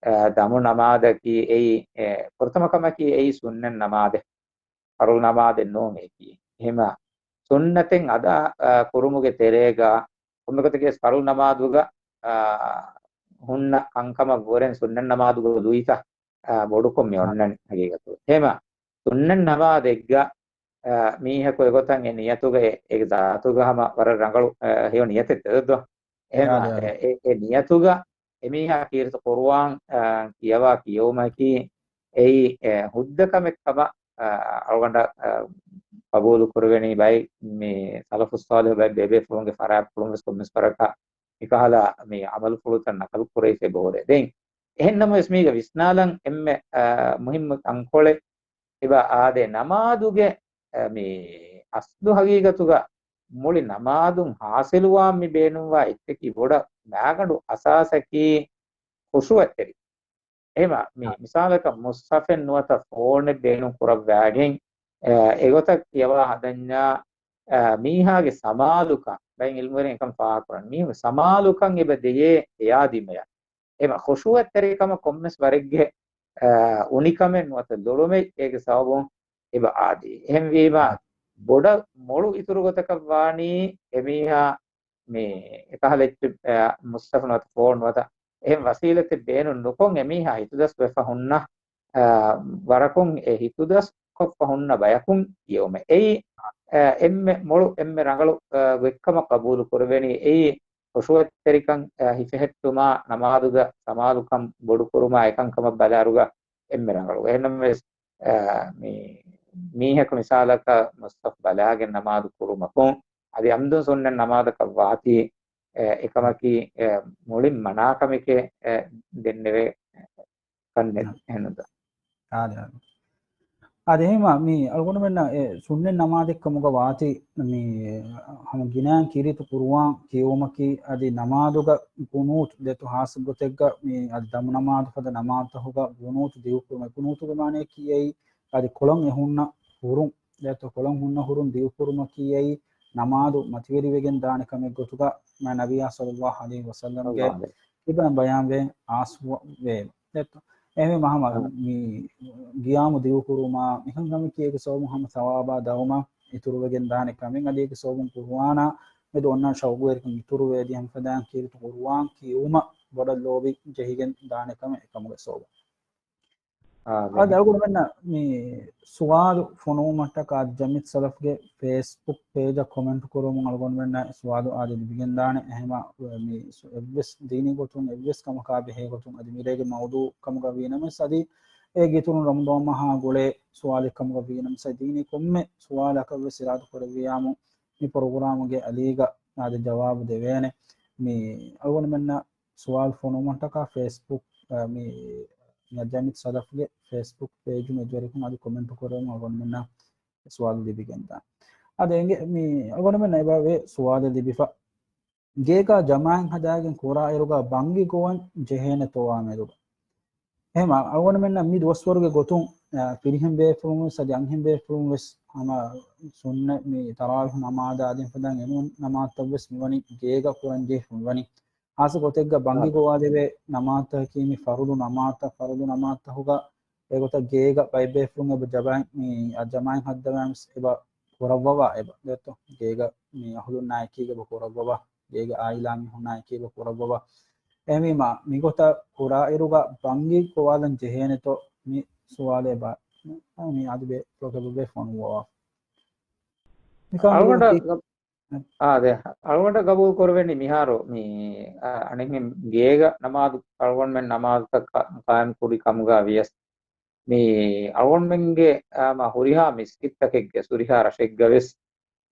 އަ، ދަމު ނަމާދަކީ އެއީ، އެ، ފުރަތަމަ ކަމަކީ އެއީ ސުންނަތް ނަމާދެއް، ފަރުޟު ނަމާދެއް ނޫން އެކީ. އެހެމަ ސުންނަތެއް އަދާ، އަ، ކުރުމުގެ ތެރޭގަ ކޮންމެ ގޮތަކީ ވެސް ފަރުޟު ނަމާދުގަ އާ، ހުންނަ ކަންކަމަށްވުރެން ސުންނަތް ނަމާދުގެ ލުއިތަ، އާ، ބޮޑުކޮށް މި އޮންނަނީ ހަގީގަތުގަ. އެހެމަ ސުންނަތް ނަމާދެއްގަ، އާ، މީހަކު އެގޮތަށް އެ ނިޔަތުގަ އެ، އެ ޒާތުގަ ހަމަ ވަރަށް ރަނގަޅު، އާ، ހެޔޮ ނިޔަތެއް ތެދައްދޯ. އެހެމަ އާ، އާ. އެ، އެ، އެ ނިޔަތުގަ އެމީހާ ކީރިތި ޤުރުއާން، އާ، ކިޔަވާ ކިޔެވުމަކީ އެއީ، އެ، ހުއްދަ ކަމެއް ކަމަށް، އާ، އަޅުގަނޑަށް، އާ، ޤަބޫލު ކުރެވެނީ ބައެއް މި ސަލަފުއް ޞާލިޙު ބައެއް ބޭބޭފުޅުންގެ ފަރާތްޕުޅުން ވެސް ކޮންމެސް ވަރަކަށް މިކަހަލަ މި ޢަމަލުފުޅުތައް ނަޤަލު ކުރެވިފައި ބޯރޭ. ދެން އެހެން ނަމަވެސް މީގަ ވިސްނާލަން އެންމެ، އާ، މުހިއްމު ތަންކޮޅެއް އެބަ އާދޭ ނަމާދުގެ، އަ، މި އަސްލު ހަގީގަތުގަ މުޅި ނަމާދުން ހާސިލުވާން މި ބޭނުންވާ އެއްޗަކީ ބޮޑަށް މާގަނޑު އަސާސަކީ ޚުޝޫޢަތްތެރި. އެހެމަ މި އަ، މިސާލަކަށް މުޞްޙަފެއް ނުވަތަ ފޯނެއް ބޭނުން ކުރައްވާގެން، އ، އެގޮތަށް ކިޔަވާ ހަދަންޏާ، އ، މީހާގެ ސަމާލުކަން، ބައެއް ޢިލްމުވެރިން އެކަން ފާހަގަކުރަން، މީހުން ސަމާލުކަން އެބަ ދެޔޭ އެޔާ ދިމަޔަށް. އެމަ ޚުޝޫޢަތްތެރިކަމަށް ކޮންމެސް ވަރެއްގެ، އާ، އުނިކަމެއް ނުވަތަ ލޮޅުމެއް އޭގެ ސަބަބުން އެބަ އާދީ. އެހެންވީމާ، ބޮޑަށް މޮޅު އިތުރު ގޮތަކަށް ވާނީ އެމީހާ މި އެކަހަލަ އެއްޗެއް، އާ، މުޞްޙަފު ނުވަތަ ފޯން ނުވަތަ އެހެން ވަސީލަތެއް ބޭނުން ނުކޮށް، އެމީހާ ހިތުދަސް ވެފަ ހުންނަ، އާ، ވަރަކުން އެ ހިތުދަސް ކޮށްފަ ހުންނަ ބަޔަކުން ކިޔެވުމެއް. އެއީ، އާ، އެންމެ މޮޅު، އެންމެ ރަނގަޅު، އާ، ގޮތްކަމަށް ޤަބޫލު ކުރެވެނީ. އެއީ، ޚުޝޫޢަތްތެރިކަން، އަ، ހިފެހެއްޓުމާ، ނަމާދުގަ ސަމާލުކަން ބޮޑުކުރުމާ އެކަންކަމަށް ބަލާއިރުގަ އެންމެ ރަނގަޅު. އެހެންނަމަވެސް، އަ، މި މީހަކު މިސާލަކަށް މުޞްޙަފް ބަލާގެން ނަމާދު ކުރުމަކުން، އަދި ޢަމްދުން ސުންނަތް ނަމާދަކަށް ވާތީ، އެ، އެކަމަކީ، އެ، މުޅިން މަނާކަމެކޭ، އެ، ދެންނެވޭ ކަންނެއް ނަ. އެހެންނުންތަ؟ އާދެ، އާދެ. އާދެ، އެހެންވީމާ، މި އަޅުގަނޑުމެންނަށް އެ ސުންނަތް ނަމާދެއްކަމުގަ ވާތީ، މި ހަމަ ގިނައިން ކީރިތި ޤުރުއާން ކިޔެވުމަކީ، އަދި ނަމާދުގަ ޤުނޫތު ދެއްތޯ ހާއްސަ ގޮތެއްގަ، މި އަދި ދަމު ނަމާދު ފަދަ ނަމާދުތަކުގަ ޤުނޫތު ދިގުކުރުމަކީ، ޤުނޫތުގެ މާނަޔަކީ އެއީ، އަދި ކޮޅަށް އެ ހުންނަ ހުރުން، ދެއްތޯ ކޮޅަށް ހުންނަ ހުރުން ދިގުކުރުމަކީ އެއީ، ނަމާދު މަތިވެރިވެގެން ދާނެ ކަމެއް ގޮތުގަ، މާ ނަބިއްޔާ ޞައްލައްލާހު ޢަލައިހި ވަސައްލަމްގެ ކިބައިން ބަޔާންވެ އާސްވެ. ދެއްތޯ؟ އެހެންވީމާ ހަމަ މި ގިޔާމު ދިގުކުރުމާ، މިކަންކަމަކީ އޭގެ ސަބަބުން ހަމަ ޘަވާބާ ދައުމާ އިތުރުވެގެން ދާނެ ކަމެއް. އަދި އޭގެ ސަބަބުން ޤުރުއާނާ މެދު އޮންނަ ޝައުގުވެރިކަން އިތުރުވެ، އަދި ހަމަ ފަދައިން ކީރިތި ޤުރުއާން ކިޔެވުމަށް ބޮޑަށް ލޯބި ޖެހިގެން ދާނެ ކަމެއް އެކަމުގެ ސަބަބުން. އާ، އަދި އަޅުގަނޑުމެންނަށް މި ސުވާލު ފޮނުވުމަށްޓަކާ ޖަމިއް ސަލަފްގެ ފޭސްބުކް ޕޭޖަށް ކޮމެންޓް ކުރުމުން އަޅުގަނޑުމެންނަށް ސުވާލު އާދެ ލިބިގެންދާނެ. އެހެމަ މި ސު-، އެއްވެސް ދީނީ ގޮތުން އެއްވެސް ކަމަކާ ބެހޭ ގޮތުން އަދި މިރޭގެ މައުޟޫޢު ކަމުގަ ވީނަމަވެސް އަދި އޭގެ އިތުރުން ރަމަޟާން މަހާ ގުޅޭ ސުވާލެއް ކަމުގަ ވީނަމަވެސް އަދި ދީނީ ކޮންމެ ސުވާލަކަށް ވެސް އިރާދަ ކުރެއްވިޔާމު މި ޕްރޮގްރާމުގެ އަލީގަ އާދެ ޖަވާބު ދެވޭނެ. މި އަޅުގަނޑުމެންނަށް ސުވާލު ފޮނުވުމަށްޓަކާ ފޭސްބުކް، އަ، މި ޖަމިއް ސަލަފްގެ ފޭސްބުކް ޕޭޖު މެދުވެރިކުން އަދި ކޮމެންޓު ކުރެވުމުން އަޅުގަނޑުމެންނަށް ސުވާލު ލިބިގެންދާނެ. އަދި އެނގޭ މި އަޅުގަނޑުމެންނަށް އެބަ ވޭ ސުވާލެއް ލިބިފަ. ގޭގަ ޖަމާއަތް ހަދާގެން ކުރާއިރުގަ ބަންގި ގޮވަން ޖެހޭނެތޯ އާ މެދުގަ؟ އެހެމަ އަޅުގަނޑުމެންނަށް މި ދުވަސްވަރުގެ ގޮތުން، އަ، ފިރިހެން ބޭފުޅުން ވެސް އަދި އަންހެން ބޭފުޅުން ވެސް ހަމަ ސުންނަ މި ތަރާވީހު ނަމާދާ އަދި ފަދައިން އެނޫން ނަމާދުތައް ވެސް މިވަނީ ގޭގަ ކުރަން ޖެހިފަ މިވަނީ. ހާއްސަ ގޮތެއްގަ ބަންގި އާ. ގޮވާލެވޭ ނަމާދުތަކަކީ މި ފަރުޟު ނަމާދުތައް، ފަރުޟު ނަމާދުތަކުގަ އެގޮތަށް ގޭގަ ބައެއް ބޭފުޅުން އެބަ ޖަމާއި-، މި އަ ޖަމާއަތް ހައްދަވާން ވެސް އެބަ ކުރައްވަވާ އެބަ ދެއްތޯ. ގޭގަ މި އަހުލުންނާއެކީގަ އެބަ ކުރައްވަވާ. ގޭގެ އާއިލާ މީހުންނާއެކީ އެބަ ކުރައްވަވާ. އެހެންވީމާ، މިގޮތަށް ކުރާއިރުގަ ބަންގި ގޮވާލަން ޖެހޭނެތޯ މި ސުވާލެއް ބާ-، މި އަދި ބޭފުޅަކަށް އެބަ ފޮނުއްވަވާ. މިކަން އަޅުގަނޑަށް ގަ-، އާ، ދެ، އަޅުގަނޑަށް ގަބޫލު ކުރެވެނީ މިހާރު މި، އާ، އަނެއްހެން ގޭގަ ނަމާދު، އަޅުގަނޑުމެން ނަމާދުތައް ކަ-، ޤާއިމް ކުރި ކަމުގަ ވިޔަސް، މި އަޅުގަނޑުމެންގެ، އާ، މާ ހުރިހާ މިސްކިތްތަކެއްގެ ހުރިހާ ރަށެއްގަ ވެސް،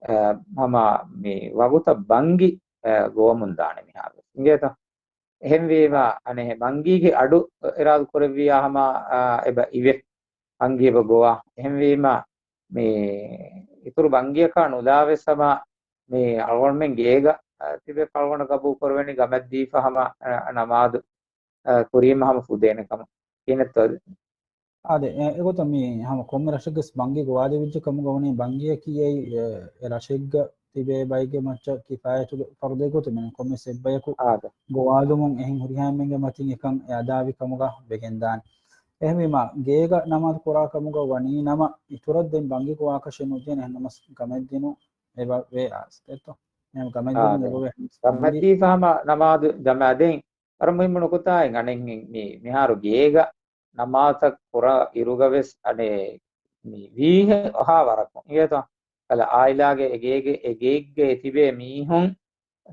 އާ، ހަމަ މި ވަގުތަށް ބަންގި، އާ، ގޮވަމުން ދާނެ މިހާރު. އިނގޭތަ؟ އެހެންވީމާ، އަނެއް ބަންގީގެ އަޑު އިރާދު ކުރެއްވިޔާ ހަމަ، އާ، އެބަ އިވެ. ބަންގީ އެބަ ގޮވާ. އެހެންވީމާ، މި އިތުރު ބަންގިއަކާ ނުލާ ވެސް ހަމަ މި އަޅުގަނޑުމެން ގޭގަ، އާ، ތިބެ އަޅުގަނޑަށް ގަބޫލު ކުރެވެނީ ގަމަށް ދީފަ ހަމަ، އާ، ނަމާދު، އާ، ކުރީމަ ހަމަ ފުދޭނެ ކަމަށް. ކިހިނެއްތޯ؟ އާދެ، އެ، އެގޮތަށް މި ހަމަ ކޮންމެ ރަށެއްގަސް ބަންގި ގޮވާލެވިއްޖެ ކަމުގަ ވަނީ ބަންގިއަކީ އެއީ، އެ، އެ ރަށެއްގަ ތިބޭ ބައެއްގެ މައްޗަށް ކިފާޔަތުގެ ފަރުޟެއް ގޮތުން މި ކޮންމެސް އެއްބަޔަކު އާދެ. ގޮވާލުމުން އެހެން ހުރިހާ އެންމެންގެ މަތިން އެކަން އެ އަދާވި ކަމުގަ ވެގެންދާނެ. އެހެންވީމާ، ގޭގަ ނަމާދު ކުރާ ކަމުގަ ވަނީ ނަމަ، އިތުރަށް ދެން ބަންގި ގޮވާކަށެއް ނުޖެހޭނެ، އެހެން ނަމަސް ގަމެއް ދިނުން އެބަ ވޭ އާސް ދެއްތޯ؟ އެހެން ކަމެއްގެ އާދެ. އެބަވެ ހަމަ ހަމަ ދީފަ ހަމަ ނަމާދު ޖަމާ ދެން ވަރަށް މުހިއްމު ނުކުތާއެއް އަނެއް މި، މިހާރު ގޭގަ ނަމާދަށް ކުރާ އިރުގަ ވެސް އަނެއް މި ވީހެއް އަހާ ވަރަކު އިނގޭތޯ؟ ކަލަ އާއިލާގެ އެގޭގެ، އެގޭގެ ތިބޭ މީހުން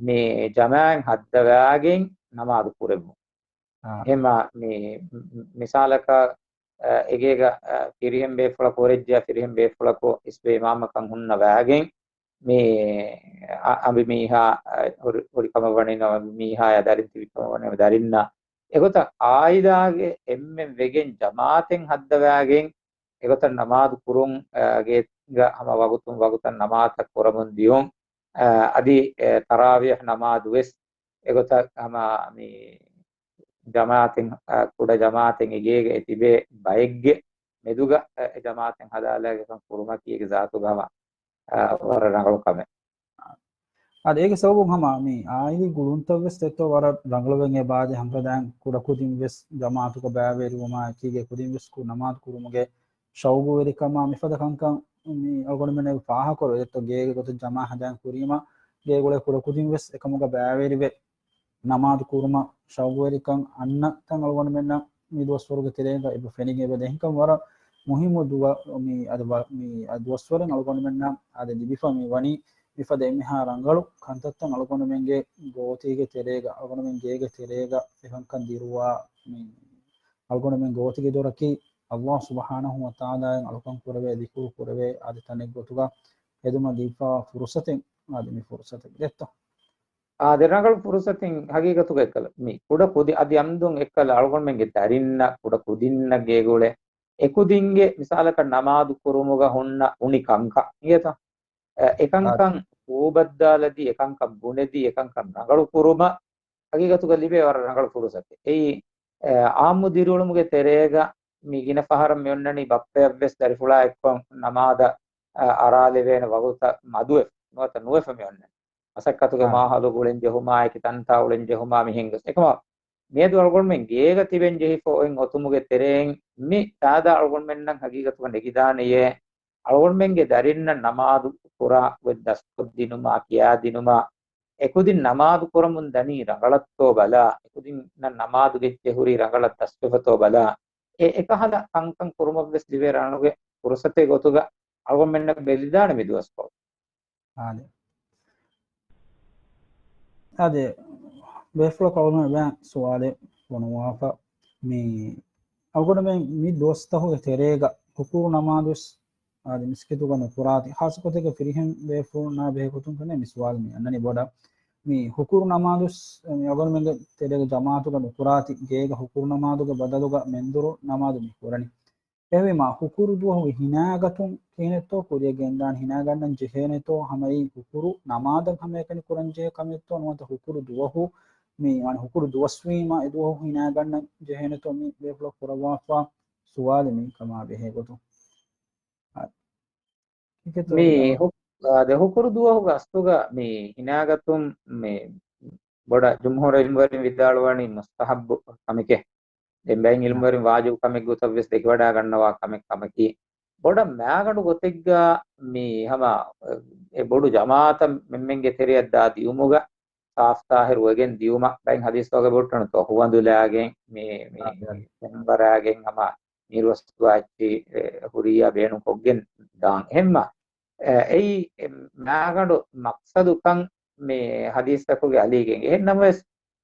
މި ޖަމާއަށް ހައްދަވާގެން ނަމާދު ކުރެއްވުން. އާ. އެހެމަ މި މި-، މިސާލަކަށް، އަ، އެގޭގަ، އަ، ފިރިހެން ބޭފުޅަކު ހުރެއްޖެ، ފިރިހެން ބޭފުޅަކު އިސްވެ އިމާމަކަށް ހުންނަވާގެން، މި އަ-، އަނބިމީހާ، އަ، ހުރި-، ހުރި ކަމަށް ވަނީ ނަމަ މީހާޔާ ދަރިން ތިބި ކަމަށް ވަނީ ނަމަ ދަރިންނަށް އެގޮތަށް އާއިލާގެ އެންމެން ވެގެން ޖަމާއަތެއް ހައްދަވާގެން އެގޮތަށް ނަމާދު ކުރުން، އަ، ގޭގަ ހަމަ ވަގުތުން ވަގުތަށް ނަމާދަށް ކުރަމުން ދިޔުން، އަ، އަދި، އެ، ތަރާވީޙް ނަމާދު ވެސް އެގޮތަށް ހަމަ މި ޖަމާއަތެއް، އަ، ކުޑަ ޖަމާއަތެއް އެގޭގަ އެ ތިބޭ ބައެއްގެ މެދުގަ، އަ، އެ ޖަމާއަތެއް ހަދާލާގެކަން ކުރުމަކީ އޭގެ ޒާތުގަ ހަމަ، އަ، ވަރަށް ރަނގަޅު ކަމެއް. އާދެ، އޭގެ ސަބަބުން ހަމަ މި އާއިލީ ގުޅުންތައް ވެސް ދެއްތޯ ވަރަށް ރަނގަޅުވެގެން އެބައާދޭ ހަމަ ފަދައިން ކުޑަކުދިން ވެސް ޖަމާއަތުގަ ބައިވެރިވުމާ އެކީގަ ކުދިން ވެސް ކު-، ނަމާދު ކުރުމުގެ ޝައުގުވެރިކަމާ މިފަދަ ކަންކަން މި އަޅުގަނޑުމެންނަށް ފާހަގަކުރެވޭ. ދެއްތޯ ގޭގެ ގޮތަށް ޖަމާ ހަދާން ކުރީމަ ގޭގުޅޭ ކުޑަކުދިން ވެސް އެކަމުގަ ބައިވެރިވެ ނަމާދު ކުރުމަށް ޝައުގުވެރިކަން އަންނަ ތަން އަޅުގަނޑުމެންނަށް މި ދުވަސްވަރުގެ ތެރޭގަ އެބަ ފެނިގެން އެބަދޭ. އެހެންކަން ވަރަށް މުހިއްމު ދުވަ-، މި އަދި ވަ-، މި އަ ދުވަސްވަރެއް އަޅުގަނޑުމެންނަށް އާދެ ލިބިފަ މި ވަނީ މިފަދަ އެންމެހާ ރަނގަޅު ކަންތައްތައް އަޅުގަނޑުމެންގެ ގޯތީގެ ތެރޭގަ، އަޅުގަނޑުމެން ގޭގެ ތެރޭގަ އެކަންކަން ދިރުވާ މި އަޅުގަނޑުމެން ގޯތިގެ ދޮރަކީ ﷲ ސުބްޙާނަހޫ ވަތަޢާލާއަށް އަޅުކަން ކުރެވޭ، ޛިކުރު ކުރެވޭ އާދެ ތަނެއް ގޮތުގަ ހެދުމަށް ދީފާ ފުރުޞަތެއް އާދެ މި ފުރުޞަތެއް ދެއްތޯ. އާދެ، ރަނގަޅު ފުރުޞަތެއް ހަގީގަތުގަ އެއްކަލަ. މި ކުޑަ ކުދި އަދި އަމްދުން އެއްކަލަ އަޅުގަނޑުމެންގެ ދަރިންނަށް ކުޑަ ކުދިންނަށް ގޭގުޅޭ އެކުދިންގެ މިސާލަކަށް ނަމާދު ކުރުމުގަ ހުންނަ އުނި ކަންކަން އިނގޭތަ؟ އެ، އެކަންކަން ހޫބައްދާލަދީ، އެކަންކަން ބުނެދީ، އެކަންކަން ރަނގަޅު ކުރުމަށް ހަގީގަތުގަ ލިބޭ ވަރަށް ރަނގަޅު ފުރުޞަތެއް. އެއީ، އެ، އާއްމު ދިރިއުޅުމުގެ ތެރޭގަ މި ގިނަ ފަހަރަށް މި އޮންނަނީ ބައްޕަޔަށްވެސް ދަރިފުޅާ އެއްކޮށް ނަމާދަށް، އަ، އަރާލެވޭނެ ވަގުތަށް މަދުވެފަ ނުވަތަ ނުވެފަ މި އޮންނަނީ. މަސައްކަތުގެ މާހައުލު އުޅެން ޖެހުމާއެކި ތަންތާ އުޅެން ޖެހުމާ މިހެން ގޮސް. އެކަމަ މިއަދު އަޅުގަނޑުމެން ގޭގަ ތިބެން ޖެހިފަ އޮތް އޮތުމުގެ ތެރެއިން މި ތާދާ އަޅުގަނޑުމެންނަށް ހަގީގަތުގަ ނެގިދާނެޔޭ، އަޅުގަނޑުމެންގެ ދަރިންނަށް ނަމާދު ކުރާ ގޮތް ދަސްކޮށްދިނުމާ، ކިޔާދިނުމާ، އެކުދިން ނަމާދު ކުރަމުން ދަނީ ރަނގަޅަށްތޯ ބަލާ، އެކުދިންނަށް ނަމާދު ގެއްޖެ ހުރީ ރަނގަޅަށް ދަސްވެފަތޯ ބަލާ، އެ އެކަހަލަ ކަންކަން ކުރުމަށްވެސް ލިބޭ ރަނގަޅުގެ ފުރުޞަތެއް ގޮތުގަ އަޅުގަނޑުމެންނަށް ބެލިދާނެ މި ދުވަސްކޮޅު. އާދެ. އާދެ، ބޭފުޅަކު އަޅުގަނޑު އެބައި ސުވާލެއް ފޮނުވާފަ. މި އަޅުގަނޑުމެން މި ދުވަސްތަހުގެ ތެރޭގަ ހުކުރު ނަމާދުވެސް އާދެ މިސްކިތުގަ ނުކުރާތި. ޚާއްޞަކޮށް ފިރިހެން ބޭފުޅުންނާ ބެހޭ ގޮތުން ކަންނޭ މި ސުވާލު މި އަންނަނީ ބޮޑަށް. މި ހުކުރު ނަމާދުވެސް މި އަޅުގަނޑުމެންގެ ތެރޭގަ ޖަމާޢަތުގަ ނުކުރާތި. ގޭގަ ހުކުރު ނަމާދުގެ ބަދަލުގަ މެންދުރު ނަމާދު މި ކުރަނީ. އެހެންވީމާ، ހުކުރު ދުވަހުގެ ހިނާގަތުން ކިހިނެއްތޯ ކުރިޔަށް ގެންދާން ހިނާގަންނަން ޖެހޭނެތޯ، ހަމައީ ހުކުރު ނަމާދަށް ހަމައެކަނި ކުރަން ޖެހޭ ކަމެއްތޯ، ނުވަތަ ހުކުރު ދުވަހު މި، އަން ހުކުރު ދުވަސްވީމާ އެ ދުވަހު ހިނާގަންނަން ޖެހޭނެތޯ މި ބޭފުޅަށް ކުރައްވާފާ ސުވާލެއް މި ކަމާ ބެހޭ ގޮތުން. އާ، ކިކެތޯ މި ހު-، އާ، ދެ ހުކުރު ދުވަހުގެ އަސްލުގަ މި ހިނާގަތުން މި ބޮޑަށް ޖުމްހޫރު އިލްމުވެރިން ވިދާޅުވަނީ މުސްތަޙައްބު ކަމެކޭ. ދެން ބައެއް އާ. އިލްމުވެރިން ވާޖިބު ކަމެއް ގޮތަށް ވެސް ދެކިވަޑާ ގަންނަވާ ކަމެއް ކަމަކީ. ބޮޑަށް މާގަނޑު ގޮތެއްގަ މި ހަމަ އެ ބޮޑު ޖަމާޢަތަށް މެންމެންގެ ތެރެއަށް ދާ ދިޔުމުގަ ސާފް ޠާހިރު ވެގެން ދިޔުމަށް ބައެއް ޙަދީޘްތަކުގަ ބޮއްޓަނުތޯ ހުވަނދުލާގެން މި، މި އާ، އާ. ފެންވަރާގެން ހަމަ ނިރުވަސްދުވާ އެއްޗި، އެ، ހުރިއްޔާ ބޭނުންކޮށްގެން ދާން. އެހެންމަ، އެ، އެއީ، އެ، މާގަނޑު މަޤްޞަދުކަން މި ޙަދީޘްތަކުގެ އަލީގެން. އެހެން ނަމަވެސް،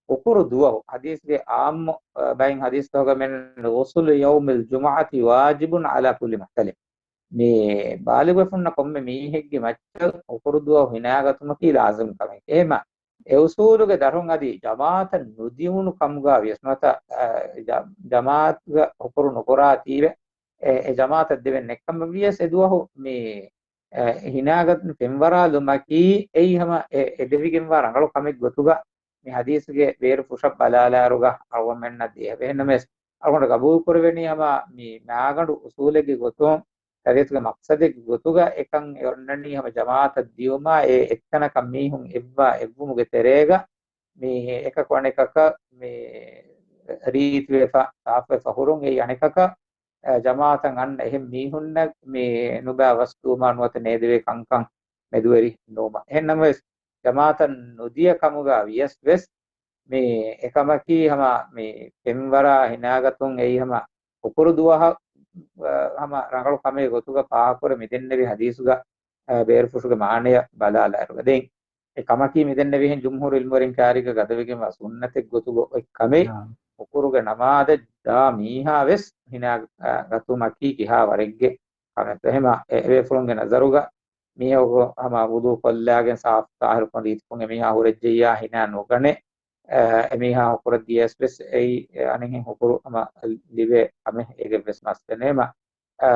ހުކުރު ދުވަހު، ޙަދީޘްގެ ޢާއްމު، އަ، ބައިން ޙަދީޘްތަކުގަ މެން، ޣުސުލު ޔައުމިލް ޖުމުޢަތި ވާޖިބުން ޢަލާ ކުއްލި މުޙްތަލިމް. މި ބާލިޣުވެފަ ހުންނަ ކޮންމެ މީހެއްގެ މައްޗަށް ހުކުރު ދުވަހު ހިނާގަތުމަކީ ލާޒިމް ކަމެއް. އެހެމަ، އެ އުސޫލުގެ ދަށުން އަދި ޖަމާޢަތަށް ނުދިއުނު ކަމުގަ ވިޔަސް ނުވަތަ، އަ، ޖަ-، ޖަމާޢަތުގަ ހުކުރު ނުކުރާތީވެ، އެ، އެ ޖަމާޢަތަށް ދެވެން ނެއްކަމަށް ވިޔަސް އެ ދުވަހު މި، އެ، ހިނާގަތުން ފެންވަރާލުމަކީ އެއީ ހަމަ އެ، އެދެވިގެންވާ ރަނގަޅު ކަމެއް ގޮތުގަ މި ޙަދީޘްގެ ބޭރު ފުށަށް ބަލާލާއިރުގަ އަޅުގަނޑުމެންނަށް ދިޔަ. އެހެންނަމަވެސް، އަޅުގަނޑު ގަބޫލު ކުރެވެނީ ހަމަ މި މާގަނޑު އުސޫލެއްގެ ގޮތުން ޝަރީޢަތުގެ މަޤްޞަދެއްގެ ގޮތުގަ އެކަން އެ އޮންނަނީ ހަމަ ޖަމާޢަތަށް ދިޔުމާ އެ އެއްތަނަކަށް މީހުން އެއްވާ އެއްވުމުގެ ތެރޭގަ މި އެކަކު އަނެކަކަށް މި ރީތިވެފަ، ސާފުވެފަ ހުރުން އެއީ އަނެކަކަށް، އަ، ޖަމާޢަތަށް އަންނަ އެހެން މީހުންނަށް މި ނުބައި ވަސް ދުވުމާ ނުވަތަ ނޭދެވޭ ކަންކަން މެދުވެރި ނުވުމަށް. އެހެން ނަމަވެސް، ޖަމާޢަތަށް ނުދިޔަ ކަމުގަ ވިޔަސް ވެސް، މި އެކަމަކީ ހަމަ މި ފެންވަރާ ހިނާގަތުން އެއީ ހަމަ ހުކުރު ދުވަހަށް، އަ، ހަމަ ރަނގަޅު ކަމެއް ގޮތުގަ ފާހަގަކުރެ މިދެންނެވި ޙަދީޘުގަ، އަ، ބޭރުފުށުގެ މާނަޔަށް ބަލާލާއިރުގަ. ދެން އެ ކަމަކީ މިދެންނެވިހެން ޖުމްހޫރު ޢިލްމުވެރިން ކާރީގަ ގަދަވެގެންވާ ސުންނަތެއް ގޮތުގަ އޮތް ކަމެއް. ނާމް. ހުކުރުގެ ނަމާދަށް ދާ މީހާ ވެސް ހިނާ، އަ، ގަތުމަކީ ކިހާ ވަރެއްގެ ކަމެއްތޯ. އެހެމަ އެ، އެބޭފުޅުންގެ ނަޒަރުގަ މީހަކު ހަމަ ވުޟޫ ކޮށްލާގެން ސާފު ޠާހިރުކޮށް ރީތިކޮށް އެމީހާ ހުރެއްޖެއްޔާ ހިނާ ނުގަނެ، އެމީހާ ހުކުރަށް ދިޔަސް ވެސް އެއީ އަނެއްހެން ހުކުރު ހަމަ ލިބޭ ކަމެއް އޭގެ ވެސް މައްސަލައެއް. އެހެމަ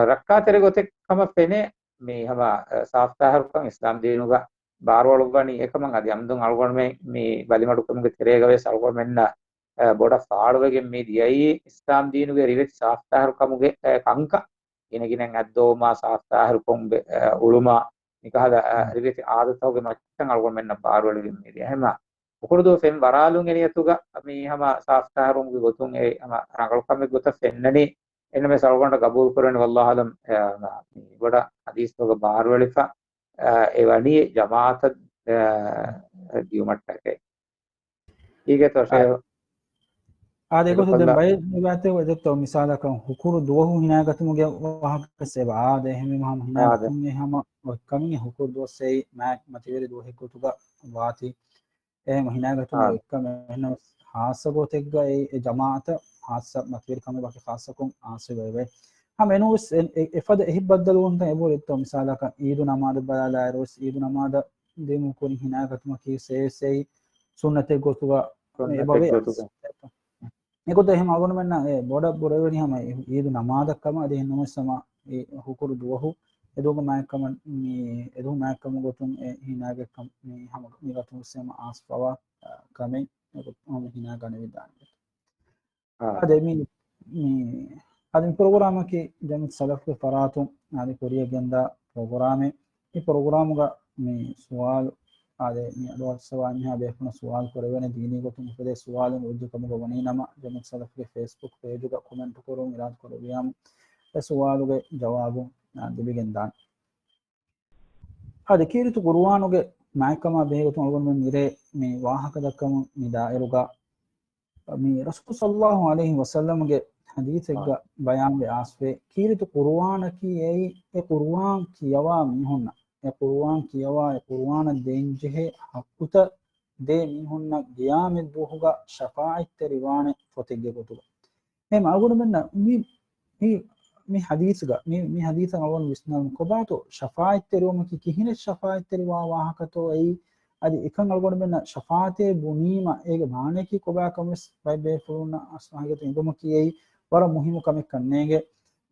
ރައްކާތެރި ގޮތެއް ކަމަށް ފެނޭ މީ ހަމަ ސާފު ޠާހިރުކަން އިސްލާމް ދީނުގަ ބާރުއަޅުއްވަނީ. އެކަމަށް އަދި އަމްދުން އަޅުގަނޑުމެން މީ ބަލިމަޑުކަމުގެ ތެރޭގަ ވެސް އަޅުގަނޑުމެންނަށް ބޮޑަށް ފާޅުވެގެން މި ދިޔައީ އިސްލާމް ދީނުގެ ރިވެތި ސާފު ޠާހިރުކަމުގެ ކަންކަން. ގިނަގިނައިން އަތްދޮވުމާ، ސާފު ޠާހިރުކޮށް އުޅުމާ، މިކަހަލަ ރިވެތި އާދަތުތަކުގެ މައްޗަށް އަޅުގަނޑުމެންނަށް ބާރުއެޅިގެން މި ދިޔަ. އެހެމަ ހުކުރު ދުވަހު ފެން ވަރާލުން އެ ނިޔަތުގަ މީ ހަމަ ސާފު ޠާހިރުވުމުގެ ގޮތުން އެ ހަމަ ރަނގަޅު ކަމެއް ގޮތަށް ފެންނަނީ. އެންމެ ސަޅުގަނޑަށް ގަބޫލު ކުރެވެނީ ވައްލާހު އަޢްލަމް، އެ، މި ބޮޑަށް ޙަދީޘްތަކުގަ ބާރުއެޅިފަ، އެ، އެ ވަނީ ޖަމާޢަތަށް، އެ، ދިޔުމަށްޓަކައި. ހީގެތޯ ޝޭހު؟ އާދެ، އެގޮތުން ދެން ބައެއް ރިވާޔަތެއް އެދެއްތޯ، މިސާލަކަށް ހުކުރު ދުވަހު ހިނާގަތުމުގެ ވާހަކަ ސޭވާ. އާދެ، އެހެންވީމަ ހަމަ ހިނާގަތުމުގެ ހަމަ އޮތްކަމެއް ހުކުރު ދުވަސް އެއީ މާތް މަތިވެރި ދުވަހެއް ގޮތުގަ ވާތީ. އެހެން ހިނާގަތުމުގެ އޮތްކަމެއް އެހެންނަމަވެސް ހާއްސަ ގޮތެއްގަ އެ، އެ ޖަމާޢަތަށް ހާއްސަ މަތިވެރި ކަމެއް ވަކި ޚާއްޞަކޮށް އާސިބަވެވޭ. ހަމަ އެނޫވެސް އެ، އެ، އެފަދަ އެހި ބައްދަލުވުންތައް އެބަހުރިތޯ، މިސާލަކަށް އީދު ނަމާދަށް ބަލާލާއިރުވެސް އީދު ނަމާދަށް ދިމުކުރި ހިނާގަތުމަކީ ސޭސޭއި ސުންނަތެއް ގޮތުގަ ސުންނަތެއް އެބަވޭ. ގޮތުގަ. އެގޮތަށް ހަމަ އަޅުގަނޑުމެންނަށް އެ ބޮޑަށް ބުރެވެނީ ހަމަ އީދު ނަމާދަށް ކަމަށް. އަދި އެހެންނަމަވެސް ހަމަ އެ ހުކުރު ދުވަހު އެދުވަހުގެ މާތްކަމަށް މި އެދުވަހު މާތްކަމުގެ ގޮތުން އެ ހިނާގެ ކަމަށް މި ހަމަ މި ގަތުން ވެސް ހަމަ އާސްފަވާ ކަމެއް ހަމަ ހިނާ ގަނެވިދާނެ. އާ. އަދި މި، މި، އަދި މި ޕްރޮގްރާމަކީ ޖަމިއްޔަތު ސަލަފްގެ ފަރާތުން އަދި ކުރިއަށް ގެންދާ ޕްރޮގްރާމެއް. މި ޕްރޮގްރާމުގަ މި ސުވާލު، އާދެ، މި އަޑުއައްސަވާ މިހާ ބޭފުޅުން ސުވާލު ކުރެވޭނެ ދީނީ ގޮތުން އުފެދޭ ސުވާލެއް އޮތް ކަމުގަ ވަނީ ނަމަ، ޖަމިއްޔަތު ސަލަފްގެ ފޭސްބުކް ޕޭޖުގަ ކޮމެންޓު ކުރުން އިރާދަ ކުރެއްވިޔާމު، އެ ސުވާލުގެ ޖަވާބު، އާ، ލިބިގެން ދާނެ. އަދި ކީރިތި ޤުރުއާނުގެ މާތްކަމާ ބެހޭގޮތުން އަޅުގަނޑުމެން މިރޭ މި ވާހަކަ ދައްކަމުން މި ދާއިރުގަ މި ރަސޫލު ޞައްލަﷲ ޢަލައިހި ވަސައްލަމްގެ ޙަދީޘެއްގަ ބަޔާންވެ އާސްވޭ، ކީރިތި ޤުރުއާނަކީ އެއީ އެ ޤުރުއާން ކިޔަވާ މީހުންނަށް، އެ ޤުރުއާން ކިޔަވާ އެ ޤުރުއާނަށް ދޭންޖެހޭ ޙައްޤުތައް ދޭ މީހުންނަށް ޤިޔާމަތްދުވަހުގަ ޝަފާޢަތްތެރިވާނެ ފޮތެއްގެ ގޮތުގަ. އެހެން އަޅުގަނޑުމެންނަށް މި، މި، މި ޙަދީޘްގަ، މި، މި ޙަދީޘަށް އަޅުގަނޑު ވިސްނާލުމުން ކޮބާތޯ ޝަފާޢަތްތެރިވުމަކީ ކިހިނެއް ޝަފާޢަތްތެރިވާ ވާހަކަތޯ އެއީ، އަދި އެކަން އަޅުގަނޑުމެންނަށް ޝަފާޢަތޭ ބުނީމަ އޭގެ މާނަޔަކީ ކޮބާކަން ވެސް ބައެއް ބޭފުޅުންނަށް އަސްލު ހަގީގަތުން އެނގުމަކީ އެއީ ވަރަށް މުހިއްމު ކަމެއްކަން ނޭނގެ.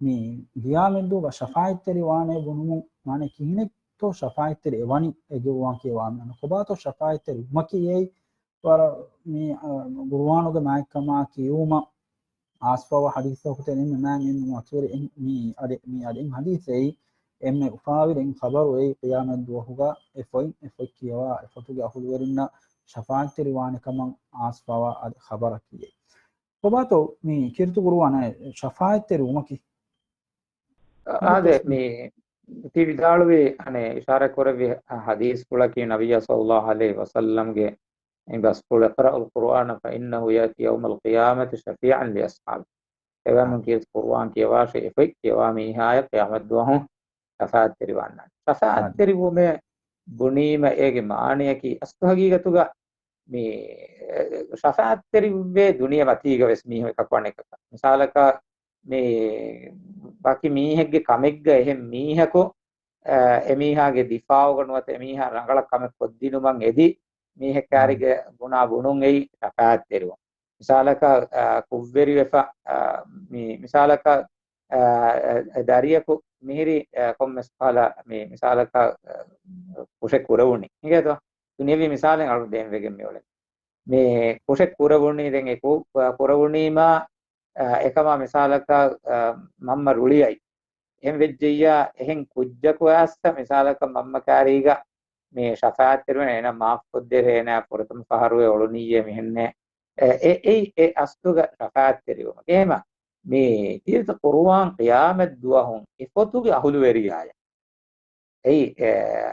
މި ޤިޔާމަތްދުވަހުގަ ޝަފާޢަތްތެރިވާނޭ ބުނުމުން މާނަ ކިހިނެއްތޯ ޝަފާޢަތްތެރި އެވަނީ އެ ޤުރުއާން ކިޔަވާ މީހުންނަށް ކޮބާތޯ ޝަފާޢަތްތެރިވުމަކީ އެއީ ވަރަށް މި، އަ، ޤުރުއާނުގެ މާތްކަމާ ކިޔުމަށް އާސްފަވާ ޙަދީޘްތަކުގެ ތެރެއިން މި މާތް އެންމެ މަތިވެރި އެއް، މި އަދި، މި އަދި އެއް ޙަދީޘް އެއީ، އެންމެ އުފާވެރި އެއް ޚަބަރު އެއީ، ޤިޔާމަތް ދުވަހުގަ އެ ފޮތް، އެ ފޮތް ކިޔަވާ، އެ ފޮތުގެ އަހުލުވެރިންނަށް ޝަފާޢަތްތެރި ވާނެ ކަމަށް އާސްފަވާ އަދި ޚަބަރަކީ އެއީ. ކޮބާތޯ މި ކީރިތި ޤުރުއާނަށް ޝަފާޢަތްތެރި ވުމަކީ؟ އާދެ، މި ތި ވިދާޅުވި އަނެއް އިޝާރަތް ކުރެއްވި ޙަދީޘްފުޅަކީ ނަބިއްޔާ ޞައްލަﷲ ޢަލައިހި ވަސައްލަމްގެ އެ ބަސްފުޅު، "اقرأوا القرآن فإنه يأتي يوم القيامة شفيعا لأصحابه." އެވަމުން ކީރިތި ޤުރުއާން ކިޔަވާށޭ، އެފޮތް ކިޔަވާ މީހާޔަށް ޤިޔާމަތްދުވަހު ޝަފާޢަތްތެރިވާންނާނެ. ޝަފާޢަތްތެރިވުމޭ ބުނީމަ އޭގެ މާނަޔަކީ އަސްލު ހަގީގަތުގަ މި، އެ، ޝަފާޢަތްތެރިވެ ދުނިޔެ މަތީގަ ވެސް މީހުން އެކަކު އަނެކަކަށް. މިސާލަކަށް މި ވަކި މީހެއްގެ ކަމެއްގަ އެހެން މީހަކު، އެ، އެމީހާގެ ދިފާޢުގަ ނުވަތަ އެމީހާ ރަނގަޅަށް ކަމެއް ކޮށްދިނުމަށް އެދި މީހެއް ކާރިގެ ބުނާ ބުނުން އެއީ ޝަފާޢަތްތެރިވުން. މިސާލަކަށް، އަ، ކުށްވެރިވެފަ، އަ، މި، މިސާލަކަށް، އަ، އަ، ދަރިޔަކު މިހިރީ، އަ، ކޮންމެސް ކަހަލަ މި، މިސާލަކަށް، އަ، ކުށެއް ކުރެވުނީ. އިނގޭތޯ؟ ދުނިޔެވީ މިސާލެއް އަޅު ދޭން ވެގެން މިއުޅެނީ. މި ކުށެއް ކުރެވުނީ ދެން އެ ކު-، ކުރެވުނީމާ، އަ، އެކަމާ މިސާލަކަށް، އަ، މަންމަ ރުޅިއައި. އެހެން ވެއްޖެއްޔާ، އެހެން ކުއްޖަކު އައިސް މިސާލަކަށް މަންމަ ކާރީގަ މި ޝަފާޢަތްތެރިވެން އޭނަ މާފުކޮށްދޭށޭ، އޭނަ ފުރަތަމަ ފަހަރު އެ އުޅުނިއްޔޭ މިހެންނޭ. އެ، އެ، އެ، އެ އަސްލުގަ ޝަފާޢަތްތެރިވުމަކީ. އެހެމަ މި ކީރިތި ޤުރުއާން ޤިޔާމަތް ދުވަހުން އެ ފޮތުގެ އަހުލުވެރިޔާޔަށް އެއީ، އެ،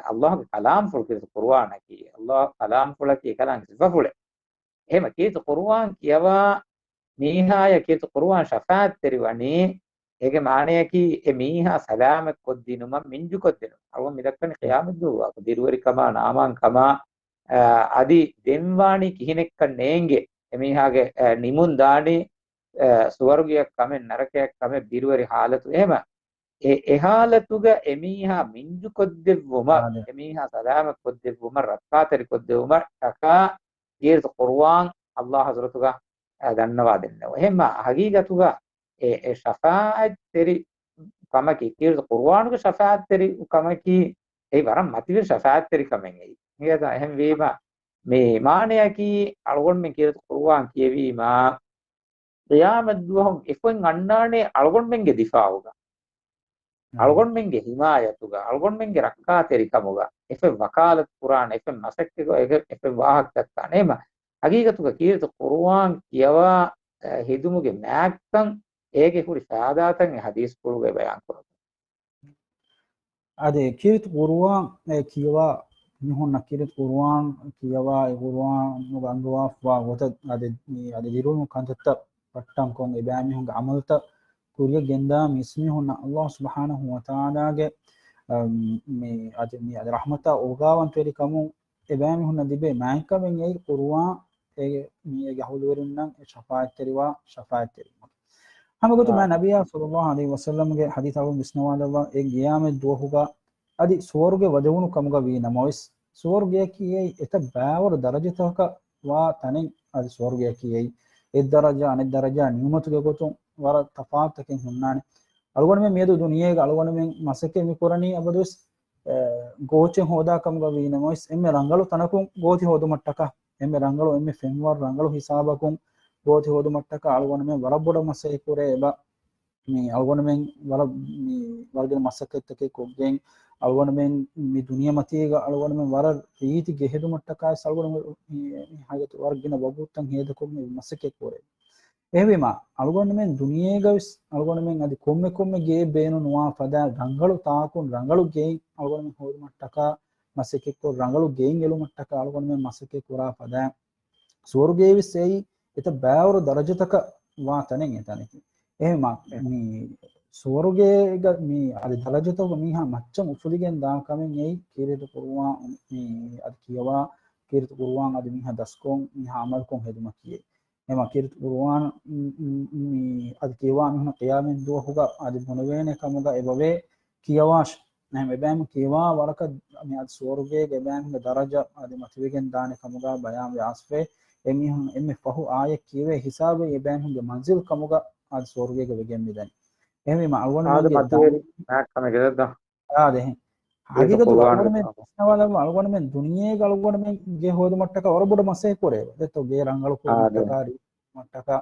އައްލާހުގެ ކަލާމްފުޅު ކީރިތި ޤުރުއާނަކީ، އައްލާހުގެ ކަލާމްފުޅަކީ ކަލާމްގެ ސިފަފުޅެއް. އެހެމަ ކީރިތި ޤުރުއާން ކިޔަވާ މީހާޔަށް ކީރިތި ޤުރުއާން ޝަފާޢަތްތެރި ވަނީ، އޭގެ މާނަޔަކީ އެ މީހާ ސަލާމަތް ކޮށްދިނުމަށް، މިންޖު ކޮށްދިނުމަށް. އަޅުގަނޑު މި ދައްކަނީ ޤިޔާމަތްދުވަހު ދިރުވެރިކަމާ، ނާމާންކަމާ، އަދި ދެންވާނީ ކިހިނެއްކަން ނޭނގެ. އެމީހާގެ، އަ، ނިމުން ދާނީ، އަ، ސުވަރުގެއަށް ކަމެއް، ނަރަކަޔަށް ކަމެއް، ދިރުވެރި ހާލަތު. އެހެމަ އެ، އެ ހާލަތުގަ އެމީހާ މިންޖު ކޮށްދެއްވުމަށް، އާދެ. އެމީހާ ސަލާމަތް ކޮށްދެއްވުމަށް، ރައްކާތެރި ކޮށްދެއްވުމަށް ޓަކާ ކީރިތި ޤުރުއާން އައްލާހު ޙަޟްރަތުގަ، އަ، ދަންނަވާ ދެންނެވު. އެހެންމަ ހަގީގަތުގަ އެ، އެ ޝަފާޢަތްތެރި ކަމަކީ، ކީރިތި ޤުރުއާނުގެ ޝަފާޢަތްތެރި ކަމަކީ، އެއީ ވަރަށް މަތިވެރި ޝަފާޢަތްތެރި ކަމެއް އެއީ. އެހެންވީމަ، މި މާނަޔަކީ، އަޅުގަނޑުމެން ކީރިތި ޤުރުއާން ކިޔެވީމަ، ޤިޔާމަތްދުވަހު އެފައިން އަންނާނެ އަޅުގަނޑުމެންގެ ދިފާޢުގަ، އަޅުގަނޑުމެންގެ ޙިމާޔަތުގަ، އަޅުގަނޑުމެންގެ ރައްކާތެރިކަމުގަ، އެފައިން ވަކާލަތު ކުރާނެ، އެފައިން މަސައްކަތް، އެފައިން ވާހަކަ ދައްކާނެ. އެހެމަ ހަގީގަތުގަ ކީރިތި ޤުރުއާން ކިޔަވާ، އަ، ހެދުމުގެ މާތްކަން އޭގެ ހުރި ފައިދާތައް އެ ޙަދީޘްފުޅުގައި ބަޔާން ކުރަން. އަދި ކީރިތި ޤުރުއާން އެ ކިޔަވާ މީހުންނަށް ކީރިތި ޤުރުއާން ކިޔަވާ، އެ ޤުރުއާނުގަ އަންގަވާފަވާ ގޮތަށް އަދި މި އަދި ދިރުވުނު ކަންތައްތައް ޕައްޓަންކޮށް އެބައިމީހުންގެ ޢަމަލުތައް ކުރިޔަށް ގެންދާ މީސްމީހުންނަށް އައްލާހު ސުބްޙާނަހު ވަތަޢާލާގެ، އަ، މި އަދި މި އަދި ރަޙްމަތާ އޯގާވަންތަވެރިކަމުން އެބައިމީހުންނަށް ލިބޭ މާތްކަމެއް އެއީ ޤުރުއާން އޭގެ، މި އޭގެ އަހުލުވެރިންނަށް އެ ޝަފާޢަތްތެރިވާ ޝަފާޢަތްތެރިވުމަކީ. ހަމަގޮތު މާ ނަބިއްޔާ ޞައްލައްލާހު ޢަލައިހި ވަސައްލަމްގެ ޙަދީޘް އަޅުގަނޑު ވިސްނަވާލައްވާ، އެ ޤިޔާމަތް ދުވަހުގަ އަދި ސުވަރުގެ ވަދެވުނު ކަމުގަ ވީ ނަމަވެސް، ސުވަރުގެއަކީ އެތައް ބާވަރު ދަރަޖަތަކަށް ވާ ތަނެއް. އަދި ސުވަރުގެއަކީ އެއް ދަރަޖަ އަނެއް ދަރަޖަ ނިޢުމަތުގެ ގޮތުން ވަރަށް ތަފާތުތަކެއް ހުންނާނެ. އަޅުގަނޑުމެން މިއަދު ދުނިޔޭގަ އަޅުގަނޑުމެން މަސައްކަތް މި ކުރަނީ އަބަދުވެސް، އެ، ގޯތި ހޯދާ ކަމުގަ ވީ ނަމަވެސް، އެންމެ ރަނގަޅު ތަނަކުން ގޯތި ހޯދުމަށްޓަކާ، އެންމެ ރަނގަޅު، އެންމެ ފެންވަރު ރަނގަޅު ހިސާބަކުން ގޯތި ހޯދުމަށްޓަކާ އަޅުގަނޑުމެން ވަރަށް ބޮޑަށް މަސައްކަތް ކުރޭ އެބަ. މި އަޅުގަނޑުމެން ވަރަށް މި ވަރަށް ގިނަ މަސައްކަތްތަކެއް ކޮށްގެން، އަޅުގަނޑުމެން މި ދުނިޔެމަތީގަ އަޅުގަނޑުމެން ވަރަށް ރީތި ގެ ހެދުމަށްޓަކާ ވެސް އަޅުގަނޑުމެން މި، މި ހަގީގަތު ވަރަށް ގިނަ ވަގުތުތައް ހޭދަކޮށް މި މަސައްކަތް ކުރޭ. އެހެންވީމަ، އަޅުގަނޑުމެން ދުނިޔޭގަ ވެސް އަޅުގަނޑުމެން އަދި ކޮންމެ ކޮންމެ ގެއެއް ބޭނުން ނުވާ ފަދަ ރަނގަޅު ތާކުން ރަނގަޅު ގެއެއް އަޅުގަނޑުމެން ހޯދުމަށްޓަކާ މަސައްކަތްކޮށް، ރަނގަޅު ގެއިން އެޅުމަށްޓަކާ އަޅުގަނޑުމެން މަސައްކަތް ކުރާ ފަދަ ސުވަރުގޭ ވެސް އެއީ އެތައް ބާވަރު ދަރަޖަތަކަށް ވާ ތަނެއް އެ ތަނަކީ. އެހެންވީމަ، މި ސުވަރުގޭގަ މި އަދި ދަރަޖަތަކުގަ މީހާ މައްޗަށް އުފުލިގެން ދާ ކަމެއް އެއީ ކީރިތި ޤުރުއާން މި އަދި ކިޔަވާ، ކީރިތި ޤުރުއާން އަދި މީހާ ދަސްކޮށް، މީހާ ޢަމަލުކޮށް ހެދުމަކީ. އެހެންވީމަ ކީރިތި ޤުރުއާން، މި، މި، އަދި ކިޔަވާ މީހުން ޤިޔާމަތް ދުވަހުގަ އަދި ބުނެވޭނެ ކަމުގަ އެބަވޭ ކިޔަވާށި. އެހެން އެބައިމީހުން ކިޔަވާ ވަރަކަށް މި އަދި ސުވަރުގޭގެ އެބައިމީހުންގެ ދަރަޖަ އަދި މަތިވެގެން ދާނެ ކަމުގަ ބަޔާންވެ އައިސްފައި، އެމީހުން އެންމެ ފަހު އާޔަތް ކިޔެވޭ ހިސާބެއް އެބައިމީހުންގެ މަންޒިލް ކަމުގަ އަދި ސުވަރުގޭގަ ވެގެން މިދަނީ. އެހެންވީމަ އަޅުގަނޑުމެންގެ މަތިވެރި ދަން މާތްކަމެއް ގެދައްދާ. އާދެ، އެހެން. ހަގީގަތުގަ އަޅުގަނޑުމެން ވިސްނަވާލައްވާ، އަޅުގަނޑުމެން ދުނިޔޭގަ އަޅުގަނޑުމެން ގެ ހޯދުމަށްޓަކާ ވަރަށް ބޮޑަށް މަސައްކަތް ކުރޭ. ދެއްތޯ ގެ ރަނގަޅު ކުރުމަށްޓަކާ، ރީތި ކުރުމަށްޓަކާ.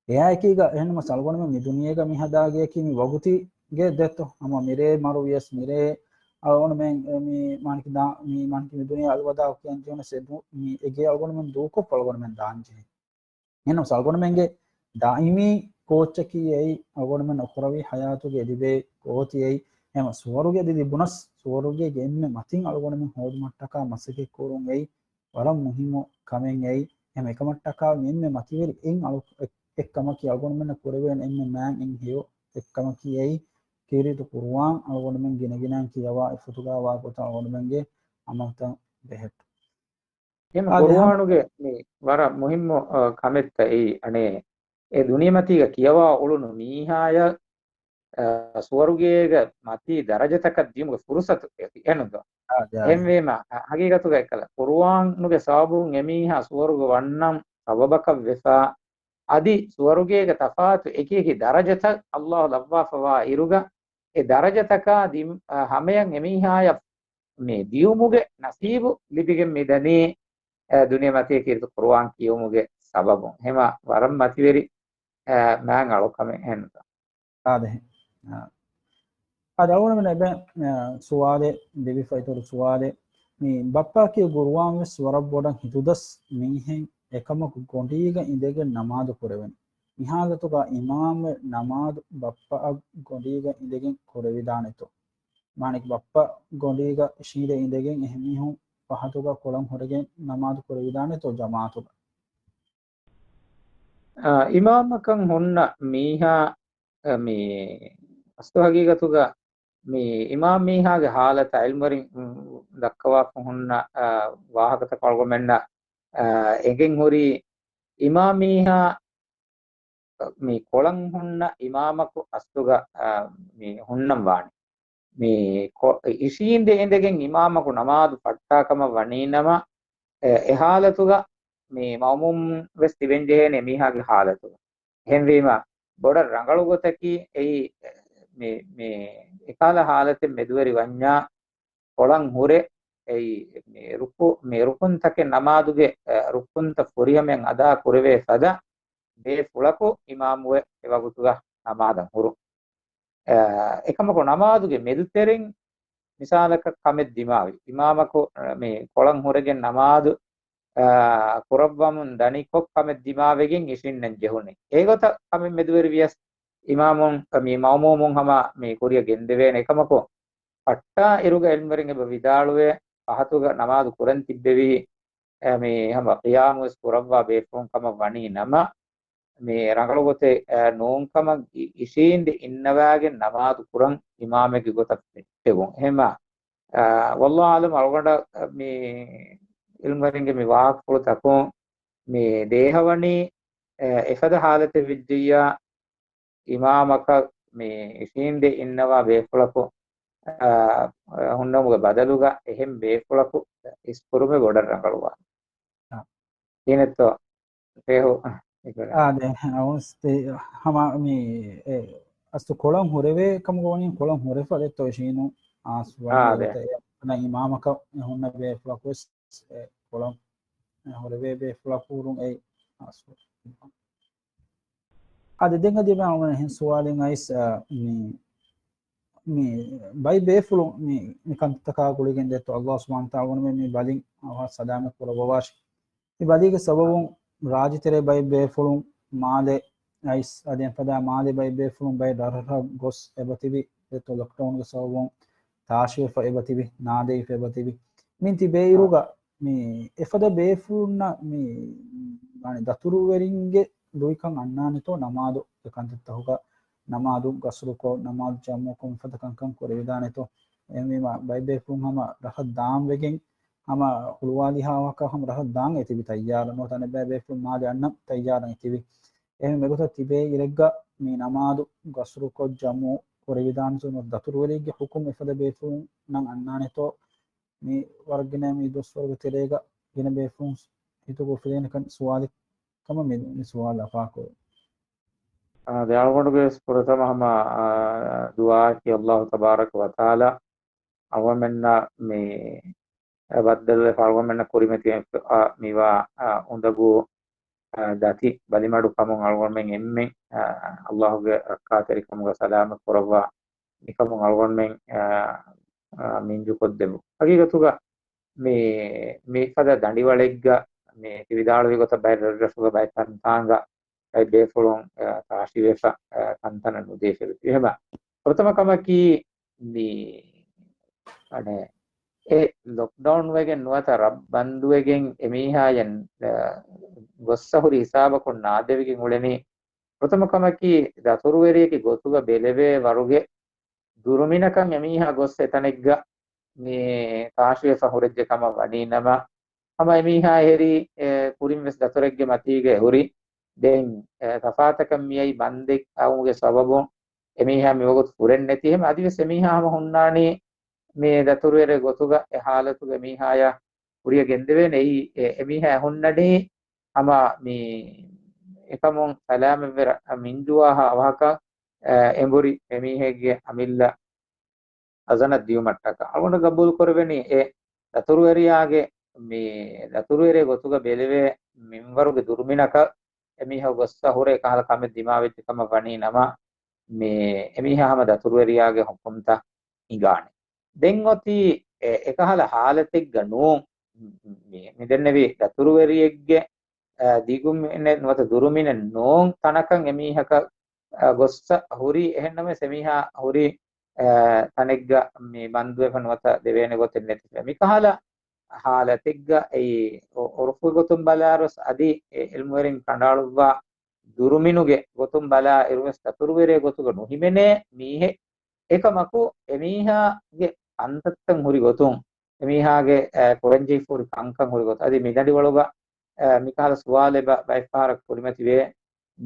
އެއާއެކީގަ އެހެންނަމަސް އަޅުގަނޑުމެން މި ދުނިޔޭގަ މި ހަދާ ގެއަކީ މި ވަގުތީ ގެ ދެއްތޯ. ހަމަ މިރޭ މަރުވިޔަސް މިރޭ އަޅުގަނޑުމެން މި މާނަކީ ދާ، މި މާނަކީ މި ދުނިޔެ އަލްވަދާޢު ކިޔަން ޖެހުނަސް އެ ދު، މި އެ ގެ އަޅުގަނޑުމެން ދޫކޮށްފަ އަޅުގަނޑުމެން ދާން ޖެހޭ. އެހެންނަމަސް އަޅުގަނޑުމެންގެ ދާއިމީ ކޯއްޗަކީ އެއީ އަޅުގަނޑުމެން އުޚްރަވީ ޙަޔާތުގެ ލިބޭ ގޯތި އެއީ. އެހެން ސުވަރުގެ ލިބުނަސް ސުވަރުގޭގެ އެންމެ މަތިން އަޅުގަނޑުމެން ހޯދުމަށްޓަކާ މަސައްކަތް ކުރުން އެއީ ވަރަށް މުހިއްމު ކަމެއް އެއީ. އެހެން އެކަމަށްޓަކާ މި އެންމެ މަތިވެރި އެއް އަޅު، އެއް، އެއްކަމަކީ އަޅުގަނޑުމެންނަށް ކުރެވޭނެ އެންމެ މާތް އެއް ހެޔޮ އެއްކަމަކީ އެއީ ކީރިތި ޤުރުއާން އަޅުގަނޑުމެން ގިނަގިނައިން ކިޔަވާ އެފޮތުގަ ވާ ގޮތަށް އަޅުގަނޑުމެންގެ ޢަމަލުތައް ބެހެއްޓުން. އެހެން އާދެ، ހަމަ ޤުރުއާނުގެ މި ވަރަށް މުހިއްމު، އަ، ކަމެއްތަ އެއީ، އަނެއް، އެ ދުނިޔެމަތީގަ ކިޔަވާ އުޅުނު މީހާޔަށް، އަ، ސުވަރުގޭގެ މަތީ ދަރަޖަތަކަށް ދިޔުމުގެ ފުރުޞަތު އެ، އެހެންނުންތޯ؟ އާދެ، އާދެ. އެހެންވީމަ، އަ، ހަގީގަތުގަ އެކަލަ ޤުރުއާނުގެ ސަބަބުން އެމީހާ ސުވަރުގެ ވަންނަން ސަބަބަކަށް ވެފަ، އަދި ސުވަރުގޭގެ ތަފާތު އެކި އެކި ދަރަޖަތައް އައްލާހު ލައްވާފަވާ އިރުގަ، އެ ދަރަޖަތަކާ ދިން، އަ، ހަމަޔަށް އެމީހާޔަށް މި ދިޔުމުގެ ނަސީބު ލިބިގެން މިދަނީ، އަ، ދުނިޔެމަތީ ކީރިތި ޤުރުއާން ކިޔުމުގެ ސަބަބުން. ހަމަ ވަރަށް މަތިވެރި، އަ، މާތް އަޅުކަމެއް އެހެންނުތަ؟ އާދެ. އާ. އާދެ، އަޅުގަނޑުމެން އެބަ، އަ، ސުވާލެއް ލިބިފަ އިތުރު ސުވާލެއް. މި ބައްޕައަކީ ޤުރުއާން ވެސް ވަރަށް ބޮޑަށް ހިތުދަސް މީހެއް އެކަމަކު ގޮނޑީގަ އިނދެގެން ނަމާދު ކުރެވެން. މި ހާލަތުގަ އިމާމެއް ނަމާދު ބައްޕައަށް ގޮނޑީގަ އިނދެގެން ކުރެވިދާނެތޯ؟ މާނައަކީ ބައްޕަ ގޮނޑީގަ އިށީނދެ އިނދެގެން އެހެން މީހުން ފަހަތުގަ ކޮޅަށް ހުރެގެން ނަމާދު ކުރެވިދާނެތޯ ޖަމާޢަތުގަ؟ އާ، އިމާމަކަށް ހުންނަ މީހާ، އަ، މި އަސްލު ހަގީގަތުގަ މި އިމާމް މީހާގެ ހާލަތަށް އިލްމުވެރިން، އު، ދައްކަވާފަ ހުންނަ، އަ، ވާހަކަތަކު އަޅުގަނޑުމެންނަށް، އަ، އެނގެން ހުރީ އިމާމް މީހާ މި ކޮޅަށް ހުންނަ އިމާމަކު އަސްލުގަ، އަ، މި ހުންނަން ވާނެ. މި ކޮ-، އިށީނދެ އިނދެގެން އިމާމަކު ނަމާދު ފައްޓާ ކަމަށް ވަނީ ނަމަ، އެ، އެ ހާލަތުގަ މި މައުމޫމް ވެސް ތިބެން ޖެހޭނެ އެމީހާގެ ހާލަތުގަ. އެހެންވީމަ، ބޮޑަށް ރަނގަޅު ގޮތަކީ އެއީ، މި، މި އެކާލަ ހާލަތެއް މެދުވެރި ވަންޏާ، ކޮޅަށް ހުރެ، އެއީ، މި ރުކު-، މި ރުކުންތަކެއް ނަމާދުގެ، އެ، ރުކުންތައް ފުރިހަމައިން އަދާ ކުރެވޭ ފަދަ ބޭފުޅަކު އިމާމުވެ އެވަގުތުގަ ނަމާދަށް ހުރު. އެ، އެކަމަކު ނަމާދުގެ މެދުތެރެއިން މިސާލަކަށް ކަމެއް ދިމާވި. އިމާމަކު، އެ، މި ކޮޅަށް ހުރެގެން ނަމާދު، އެ، ކުރައްވަމުން ދަނިކޮށް ކަމެއް ދިމާވެގެން އިށިންނަން ޖެހުނީ. އެގޮތަށް ކަމެއް މެދުވެރި ވިޔަސް އިމާމުން، މި މައުމޫމުން ހަމަ މި ކުރިއަށް ގެންދެވޭނެ. އެކަމަކު ފައްޓާ އިރުގަ އިލްމުވެރިން އެބަ ވިދާޅުވޭ، ފަހަތުގަ ނަމާދު ކުރަން ތިއްބެވީ، އެ، މި ހަމަ ޤިޔާމުވެސް ކުރައްވާ ބޭފުޅުން ކަމަށް ވަނީ ނަމަ، މި ރަނގަޅު ގޮތެއް، އެ، ނޫން ކަމަށް އި-، އިށީނދެ އިންނަވާގެން ނަމާދު ކުރަން އިމާމެއްގެ ގޮތަށް ފެއްޓެވުން. އެހެންމަ، އެ، ވައްލާހު އަޢުލަމް، އަޅުގަނޑަށް މި އިލްމުވެރިންގެ މި ވާހަކަފުޅުތަކުން މި ދޭހަވަނީ، އެ، އެފަދަ ހާލަތެއް ވެއްޖެއްޔާ، އިމާމަކަށް މި އިށީނދެ އިންނަވާ ބޭފުޅަކު، އާ، ހުންނަމުގެ ބަދަލުގަ އެހެން ބޭފުޅަކު އިސްކުރުމެއް ބޮޑަށް ރަނގަޅުވާނެ. އާ. ކިހިނެއްތޯ ޝޭހު؟ އާ، ދެ، އަވަސް ތެ-، ހަމަ މި، އެ، އަސްލު ކޮޅަށް ހުރެވޭ ކަމުގަ ވަނީ ކޮޅަށް ހުރެފަ ދެއްތޯ އިށީނު އާސް ވަނީ އާ، ދެ. އެގޮތަށް އެ، އިމާމަކަށް ހުންނަ ބޭފުޅަކު ވެސް އެ، ކޮޅަށް ހުރެވޭ ބޭފުޅަކު ހުރުން އެއީ އާސް. އާދެ، ދެން އަދި އެބަ އަޅުގަނޑު އެހެން ސުވާލެއް އައިސް، އަ، މި، މި ބައި ބޭފުޅުން މި، މި ކަންތައްތަކާ ގުޅިގެން ދެއްތޯ ﷲ ސުބްޙާނަހޫ ވަތަޢާލާ ވަންމެ މި ބަލިން އަވަހަށް ސަލާމަތް ކުރައްވަވާށި. މި ބަލީގެ ސަބަބުން ރާއްޖެތެރޭ ބައި ބޭފުޅުން މާލެ އައިސް، އަދި އެފަދަ މާލެ ބައި ބޭފުޅުން ބައެއް ރަށްރަށް ގޮސް އެބަތިބި ދެއްތޯ ލޮކްޑައުންގެ ސަބަބުން ތާށިވެފަ އެބަތިބި، ނާދެވިފަ އެބަތިބި. މިން ތިބޭއިރުގަ މި އެފަދަ ބޭފުޅުންނަށް މި، ވާނެ، ދަތުރުވެރިންގެ ލުއިކަން އަންނާނެތޯ ނަމާދު އެ ކަންތައްތަކުގަ ނަމާދު ގަސްރުކޮށް، ނަމާދު ޖަމްޢުކޮށް މިފަދަ ކަންކަން ކުރެވިދާނެތޯ؟ އެހެންވީމަ ބައެއް ބޭފުޅުން ހަމަ ރަށަށް ދާން ވެގެން ހަމަ ހުޅުވާލި ހާވަކަ ހަމަ ރަށަށް ދާން އެތިބި ތައްޔާރަށް ނުވަތަ އަނެއް ބައެއް ބޭފުޅުން މާލެ އަންނަން ތައްޔާރަށް އެތިބި. އެހެން މިގޮތަށް ތިބޭ އިރެއްގަ މި ނަމާދު ގަސްރުކޮށް ޖަމްޢު ކުރެވިދާނެތޯ ނުވަތަ ދަތުރުވެރިއެއްގެ ޙުކުމް އެފަދަ ބޭފުޅުންނަށް އަންނާނެތޯ؟ މި ވަރަށް ގިނަ މި ދުވަސްވަރުގެ ތެރޭގަ ގިނަ ބޭފުޅުން ހިތުގަ އުފެދޭނެ ކަން ސުވާލެއް ކަމަށް މި، މި ސުވާލު ލަފާކުރުން. އާ، ދެ އަޅުގަނޑުގެ ފުރަތަމަ ހަމަ، އާ، ދުޢާއަކީ ﷲ ތަބާރަކަ ވަތަޢާލާ އަޅުގަނޑުމެންނަށް މި އެ ބައްދަލުވެފަ އަޅުގަނޑުމެންނަށް ކުރިމަތި އެ، އާ، މިވާ، އާ، އުނދަގޫ، އާ، ދަތި ބަލިމަޑު ކަމުން އަޅުގަނޑުމެން އެންމެން، އާ، ﷲ ގެ ރައްކާތެރިކަމުގަ ސަލާމަތް ކުރައްވާ. މިކަމުން އަޅުގަނޑުމެން، އާ، އާ، މިންޖުކޮށްދެމު. ހަގީގަތުގަ މި، މިފަދަ ދަނޑިވަޅެއްގަ މި ތި ވިދާޅުވި ގޮތަށް ބައެއް ރަށްރަށުގަ ބައެއް ތަންތާނގަ ބައެއް ބޭފުޅުން، އާ، ތާށިވެފަ، އާ، ތަންތަނަށް ނުދޭފަ އެބަތިބި. އެހެމަ ފުރަތަމަ ކަމަކީ މި، އަނެ، އެ ލޮކްޑައުން ވެގެން ނުވަތަ ރަށް ބަންދުވެގެން އެމީހާޔަށް، އާ، ގޮއްސަ ހުރި ހިސާބަކުން ނާދެވިގެން އުޅެނީ. ފުރަތަމަ ކަމަކީ ދަތުރުވެރިޔަކީ ގޮތުގަ ބެލެވޭ ވަރުގެ ދުރުމިނަކަށް އެމީހާ ގޮސް އެތަނެއްގަ މި ތާށިވެފަ ހުރެއްޖެ ކަމަށް ވަނީ ނަމަ، ހަމަ އެމީހާ އެހެރީ، އެ، ކުރިން ވެސް ދަތުރެއްގެ މަތީގަ އެ ހުރި. ދެން، އެ، ތަފާތަކަށް މިއައީ ބަންދެއް އައުމުގެ ސަބަބުން އެމީހާ މިވަގުތު ފުރެން ނެތި. އެހެމަ އަދިވެސް އެމީހާ ހަމަ ހުންނާނީ މި ދަތުރުވެރި ގޮތުގަ އެ ހާލަތުގަ އެމީހާޔާ ކުރިއަށް ގެންދެވޭނެ. އެއީ، އެ، އެމީހާ ހުންނަނީ ހަމަ މި އެކަމުން ސަލާމަތްވެ މިންޖުވާހާ އަވަހަކަށް، އެ، އެނބުރި އެމީހެއްގެ އަމިއްލަ އަޒަނަށް ދިޔުމަށްޓަކާ. އަޅުގަނޑަށް ގަބޫލު ކުރެވެނީ އެ ދަތުރުވެރިޔާގެ މި ދަތުރުވެރި ގޮތުގަ ބެލެވޭ މިންވަރުގެ ދުރުމިނަކަށް އެމީހަކު ގޮއްސަ ހުރެ ކަހަލަ ކަމެއް ދިމާވެއްޖެ ކަމަށް ވަނީ ނަމަ، މި އެމީހާ ހަމަ ދަތުރުވެރިޔާގެ ޙުކުމްތައް ހިނގާނެ. ދެން އޮތީ އެ، އެކަހަލަ ހާލަތެއްގަ ނޫން، މި، މި ދެންނެވި ދަތުރުވެރިއެއްގެ، އަ، ދިގުމިނެއް ނުވަތަ ދުރުމިނެއް ނޫން ތަނަކަށް އެމީހަކަށް، އަ، ގޮއްސަ ހުރީ. އެހެންނަމަވެސް އެމީހާ ހުރީ، ތަނެއްގަ މި ބަންދުވެފަ ނުވަތަ ދެވޭނެ ގޮތެއް ނެތިފަ. މިކަހަލަ ހާލަތެއްގަ އެއީ އު-، އުރުފު ގޮތުން ބަލާރުސް އަދި އެ އިލްމުވެރިން ކަނޑައަޅުއްވާ ދުރުމިނުގެ ގޮތުން ބަލާ އިރުވެސް ދަތުރުވެރިޔެއް ގޮތުގަ ނުހިމެނޭ މީހެއް. އެކަމަކު އެމީހާގެ ކަންތައްތައް ހުރި ގޮތުން، އެމީހާގެ، އެ، ކުރަންޖެހިފަހުރި ކަންކަން ހުރި ގޮތުން. އަދި މި ދަނޑިވަޅުގަ، އެ، މިކަހަލަ ސުވާލެއް ބަ-، ބައެއްފަހަރަށް ކުރިމަތިވޭ.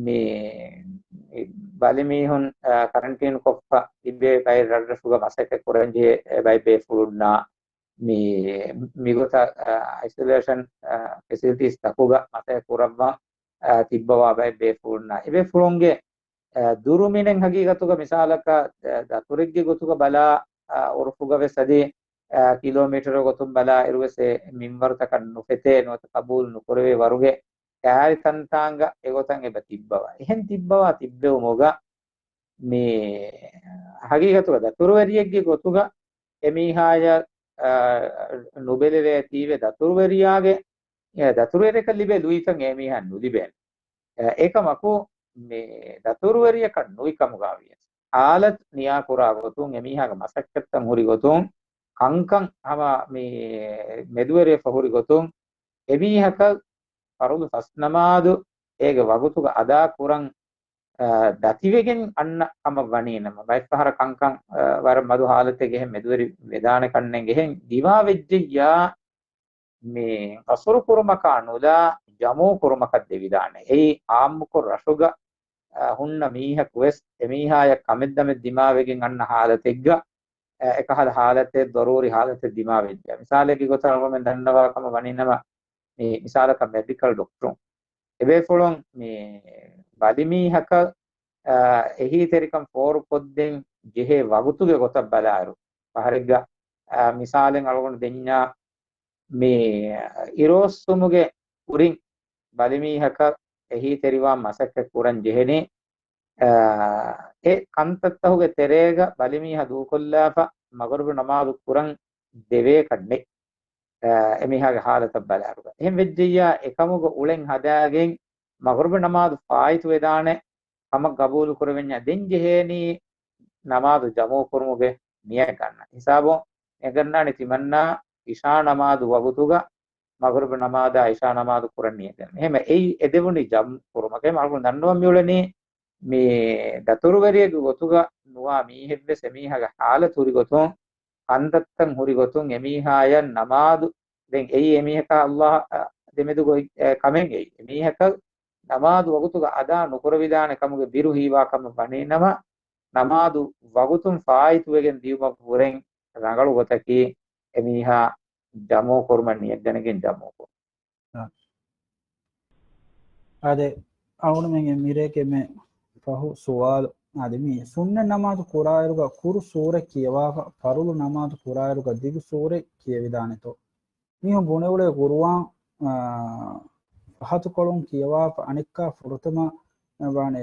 މި، މި ބަލިމީހުން، އެ، ކަރަންޓީން ކޮށްފަ ތިބޭ ބައެއް ރަށްރަށުގަ މަސައްކަތް ކުރަންޖެހޭ، އެ، ބައެއް ބޭފުޅުންނާ މި، މިގޮތަށް، އަ، އައިސޮލޭޝަން، އަ، ފެސިލިޓީސް ތަކުގަ މަސައްކަތް ކުރައްވާ، އަ، ތިއްބަވާ ބައެއް ބޭފުޅުންނާ. އެބޭފުޅުންގެ، އަ، ދުރުމިނެއް ހަގީގަތުގަ މިސާލަކަށް، އަ، ދަތުރެއްގެ ގޮތުގަ ބަލާ، އަ، އުރުފުގަ ވެސް އަދި، އަ، ކިލޯމީޓަރު ގޮތުން ބަލާ އިރުވެސް އެ މިންވަރުތަކަށް ނުފެތޭ ނުވަތަ ޤަބޫލު ނުކުރެވޭ ވަރުގެ ކާރި ތަންތާނގަ އެގޮތަށް އެބަ ތިއްބަވާ. އެހެން ތިއްބަވާ ތިއްބެވުމުގަ މި ހަގީގަތުގަ ދަތުރުވެރިއެއްގެ ގޮތުގަ އެމީހާޔަށް، އާ، ނުބެލެވޭތީވެ ދަތުރުވެރިޔާގެ، އެ، ދަތުރުވެރިޔަކަށް ލިބޭ ލުއިތައް އެމީހާ ނުލިބޭނެ. އެ، އެކަމަކު މި ދަތުރުވެރިޔަކަށް ނުއިކަމުގަ ވިޔަސް، ހާލަތު ނިޔާކުރާ ގޮތުން، އެމީހާގެ މަސައްކަތްތައް ހުރި ގޮތުން، ކަންކަން ހަމަ މި މެދުވެރިވެފަ ހުރި ގޮތުން، އެމީހަކަށް ފަރުޟު ފަސް ނަމާދު އޭގެ ވަގުތުގަ އަދާ ކުރަން އާ، ދަތިވެގެން އަންނަ ކަމަށް ވަނީ ނަމަ، ބައެއްފަހަރަށް ކަންކަން، އާ، ވަރަށް މަދު ހާލަތެއްގެ ހެން މެދުވެރި ވެދާނެ ކަންނެންގެ ހެން ދިމާވެއްޖެއްޔާ، މި ޤަޞްރު ކުރުމަކާ ނުލާ ޖަމުޢު ކުރުމަކަށް ދެވިދާނެ. އެއީ އާއްމުކޮށް ރަށުގަ، އާ، ހުންނަ މީހަކު ވެސް އެމީހާޔަށް ކަމެއްދަމެއް ދިމާވެގެން އަންނަ ހާލަތެއްގަ، އެކަހަލަ ހާލަތެއް، ޟަރޫރީ ހާލަތެއް ދިމާވެއްޖެ. މިސާލެއްގެ ގޮތަށް އަޅުގަނޑުމެން ދަންނަވާ ކަމަށް ވަނީ ނަމަ، މި މިސާލަކަށް މެޑިކަލް ޑޮކްޓަރުން އެބޭފުޅުން މި ބަލިމީހަކަށް، އާ، އެހީތެރިކަން ފޯރުކޮށްދޭން ޖެހޭ ވަގުތުގެ ގޮތަށް ބަލާއިރު، ފަހަރެއްގަ، އާ، މިސާލެއް އަޅުގަނޑު ދެންޏާ، މި އިރުއޮއްސުމުގެ ކުރިން ބަލިމީހަކަށް އެހީތެރިވާން މަސައްކަތް ކުރަން ޖެހެނީ، އާ، އެ ކަންތައްތަހުގެ ތެރޭގަ ބަލިމީހާ ދޫކޮށްލާފަ މަޣުރިބު ނަމާދު ކުރަން ދެވޭކަށް ނެތް، އާ، އެމީހާގެ ހާލަތަށް ބަލާއިރުގަ. އެހެން ވެއްޖެއްޔާ، އެކަމުގަ އުޅެން ހަދާގެން މަޣުރިބު ނަމާދު ފާއިތުވެދާނެ ކަމަށް ގަބޫލު ކުރެވެންޏާ، ދެން ޖެހޭނީ ނަމާދު ޖަމުޢު ކުރުމުގެ ނިޔަތް ގަންނަ. ހިސާބުން އެ ގަންނާނީ ތިމަންނާ އިޝާ ނަމާދު ވަގުތުގަ މަޣުރިބު ނަމާދާ އިޝާ ނަމާދު ކުރަން ނިޔަތް ގަންނަ. އެހެންވެ، އެއީ އެދެވުނީ ޖަމް ކުރުމަކަށް. އަޅުގަނޑު ދަންނަވަން މިއުޅެނީ މި ދަތުރުވެރިއެއްގެ ގޮތުގަ ނުވާ މީހެއްވެސް އެމީހާގެ ހާލަތު ހުރި ގޮތުން، ކަންތައްތައް ހުރި ގޮތުން އެމީހާޔަށް ނަމާދު، ދެން އެއީ އެމީހަކާ ﷲ އަށް ދެމެދު ގޮތް، އެ، ކަމެއް އެއީ. އެމީހަކަށް ނަމާދު ވަގުތުގަ އަދާ ނުކުރެވިދާނެ ކަމުގެ ބިރު ހީވާ ކަމަށް ވަނީ ނަމަ، ނަމާދު ވަގުތުން ފާއިތުވެގެން ދިޔުމަށް ވުރެން ރަނގަޅު ގޮތަކީ އެމީހާ ޖަމުޢު ކުރުމަށް ނިޔަތްގަނެގެން ޖަމުޢު ކުރުން. އާދެ، އަޅުގަނޑުމެންގެ މިރޭގެ މެ ފަހު ސުވާލު. އާދެ، މި ސުންނަތް ނަމާދު ކުރާއިރުގަ ކުރު ސޫރަތް ކިޔަވާފަ، ފަރުޟު ނަމާދު ކުރާއިރުގަ ދިގު ސޫރަތް ކިޔެވިދާނެތޯ؟ މީހުން ބުނެ އުޅޭ ޤުރުއާން، އާ، ފަހަތުކޮޅުން ކިޔަވާފަ، އަނެއްކާ ފުރަތަމަ، ވާނެ،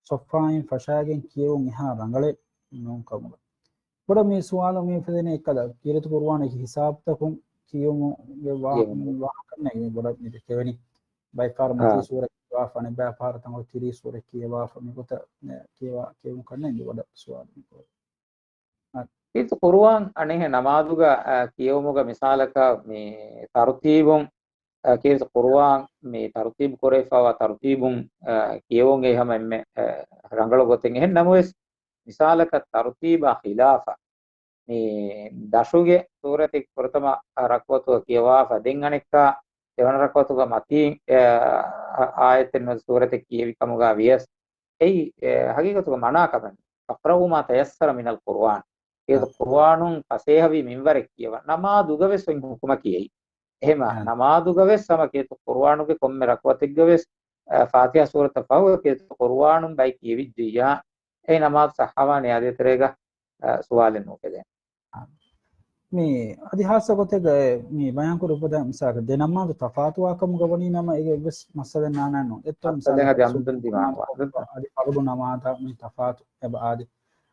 ޞޮއްފާއިން ފަށާގެން ކިޔެވުން އެހާ ރަނގަޅެއް ނޫން ކަމުގަ. ބޮޑަށް މި ސުވާލު މި އުފެދެނީ އެއްކަލަ، ކީރިތި ޤުރުއާން އެކި ހިސާބުތަކުން ކިޔުމުގެ ވާ-، ކިޔެވުމުގެ. ވާހަކަ ނެތް މި ބޮޑަށް މި ދެކެވެނީ. ބައެއްފަހަރު އާ. މަތީ ސޫރަ ކިޔަވާފަ، އަނެއް ބައި ފަހަރު ތަންކޮޅެއް ތިރީސް ސޫރަ ކިޔަވާފަ، މިގޮތަށް ކިޔަވާ، ކިޔެވުން ކަންނޭނގެ ބޮޑަށް ސުވާލު މި ކުރެވެނީ. އާ. ކީރިތި ޤުރުއާން އަނެއްހެން ނަމާދުގަ، އާ، ކިޔެވުމުގަ މިސާލަކަށް މި ތަރުތީބުން، އާ، ކީރިތި ޤުރުއާން މި ތަރުތީބު ކުރެވިފައިވާ ތަރުތީބުން، އާ، ކިޔެވުން އެއީ ހަމަ އެންމެ، އާ، ރަނގަޅު ގޮތެއް. އެހެން ނަމަވެސް، މިސާލަކަށް ތަރުތީބާ ޚިލާފަށް މި ދަށުގެ ސޫރަތެއް ފުރަތަމަ ރަކުޢަތުގަ ކިޔަވާފަ، ދެން އަނެއްކާ ދެވަނަ ރަކުޢަތުގަ މަތީން، އާ، އާޔަތެއް ނުވަތަ ސޫރަތެއް ކިޔެވި ކަމުގަ ވިޔަސް، އެއީ، އެ، ހަގީގަތުގަ މަނާ ކަމެއް. فَاقْرَءُوا مَا تَيَسَّرَ مِنَ الْقُرْآنِ. އާ. ކީރިތި ޤުރުއާނުން ފަސޭހަވީ މިންވަރެއް ކިޔަވަ. ނަމާދުގަ ވެސް އޮތް ހުކުމަކީ އެއީ. އެހެމަ އާ. ނަމާދުގަ ވެސް ހަމަ ކީރިތި ޤުރުއާނުގެ ކޮންމެ ރަކުޢަތެއްގަ ވެސް، އަ، ފާތިޙާ ސޫރަތަށް ފަހު ކީރިތި ޤުރުއާނުން ބައި ކިޔެވިއްޖެއްޔާ، އެ ނަމާދު ޞައްޙަވާނެ އާދެ ތެރޭގަ، އަ، ސުވާލެއް ނުއުފެދޭ. މި އަދި ހާއްސަ ގޮތެއްގަ އެ މި ބަޔާންކުރި އުފަދާ މިސާލަކަށް ދެ ނަމާދު ތަފާތުވާ ކަމުގަ ވަނީ ނަމަ އޭގެ ވެސް މައްސަލަ ނާނާނު އެއްތޯ މިސާލަކަށް އަދި ފަރުޟު ނަމާދާ މި ތަފާތު އެބަ އާދެ.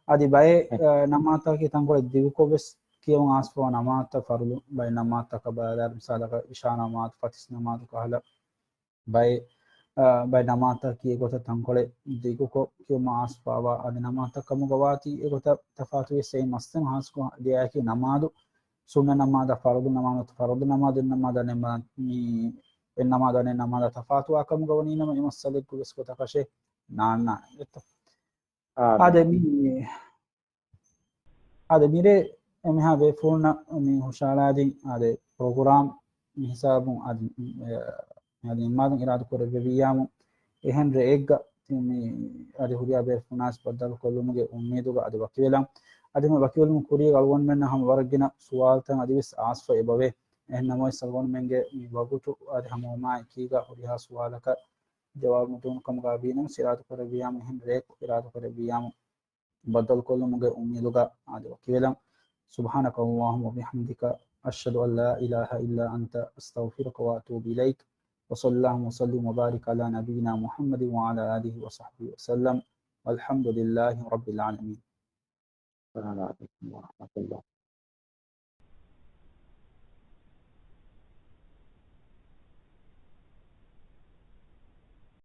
އަދި ބައެއް، އެ، ނަމާދުތަކަކީ ތަންކޮޅެއް ދިގުކޮށް ވެސް ކިޔަވަން އާސްފަވާ ނަމާދުތައް ފަރުޟު ބައެއް ނަމާދުތަކަށް ބަލާލާ މިސާލަކަށް އިޝާ ނަމާދު ފަތިސް ނަމާދު ކަހަލަ ބައެއް އާ، ބައެއް ނަމާދުތަކަކީ އެގޮތަށް ތަންކޮޅެއް ދިގުކޮށް ކިޔުމަށް އާސްފާވާ އަދި ނަމާދުތައް ކަމުގަ ވާތީ އެގޮތަށް ތަފާތުވެސް އެއީ މައްސަލަ ހާސްކޮށް ދިޔައަކީ ނަމާދު، ސުންނަ ނަމާދަށް ފަރުޟު ނަމާދު، ފަރުޟު ނަމާދު އެއް ނަމާދަށް ނެމާ-، މީ އެއް ނަމާދަށް އަނެއް ނަމާދަށް ތަފާތުވާ ކަމުގަ ވަނީ ނަމަ އެ މައްސަލައެއްގަ ވެސް ގޮތަކަށެއް ނާންނާނެ އެއްތޯ. އާދެ. އާދެ މި އާދެ، މިރޭ އެމިހާ ބޭފުޅުންނަށް މި ހުށަހަޅާދިން، އާދެ، ޕްރޮގްރާމް މި ހިސާބުން އާދެ، އެ، އާދެ، ނިންމާލަން އިރާދަ ކުރެއްވެވިއްޔާމު، އެހެން ރެއެއްގަ ތި މި އަދި ހުރިހާ ބޭފުޅުންނާސް ބައްދަލުކޮށްލުމުގެ އުއްމީދުގަ އަދި ވަކިވެލަން. އަދި މި ވަކިވެލުމުގެ ކުރީގަ އަޅުގަނޑުމެންނަށް ހަމަ ވަރަށް ގިނަ ސުވާލުތައް އަދިވެސް އާސްފަ އެބަވޭ. އެހެން ނަމަވެސް އަޅުގަނޑުމެންގެ މި ވަގުތު އަދި ހަމަހުމާ އެކީގަ ހުރިހާ ސުވާލަކަށް ޖަވާބު ނުދިނުނު ކަމުގަ ވީނަމަ، އިރާދަ ކުރެއްވިއްޔާމު އެހެން ރެއެއް އިރާދަ ކުރެއްވިއްޔާމު ބައްދަލުކޮށްލުމުގެ އުއްމީދުގަ އާދެ ވަކިވެލަން. سبحانك اللهم وبحمدك، أشهد أن لا إله إلا أنت، أستغفرك وأتوب إليك. وصلى اللهم وسلم وبارك على نبينا محمد وعلى آله وصحبه وسلم. والحمد لله رب العالمين. السلام عليكم ورحمة الله.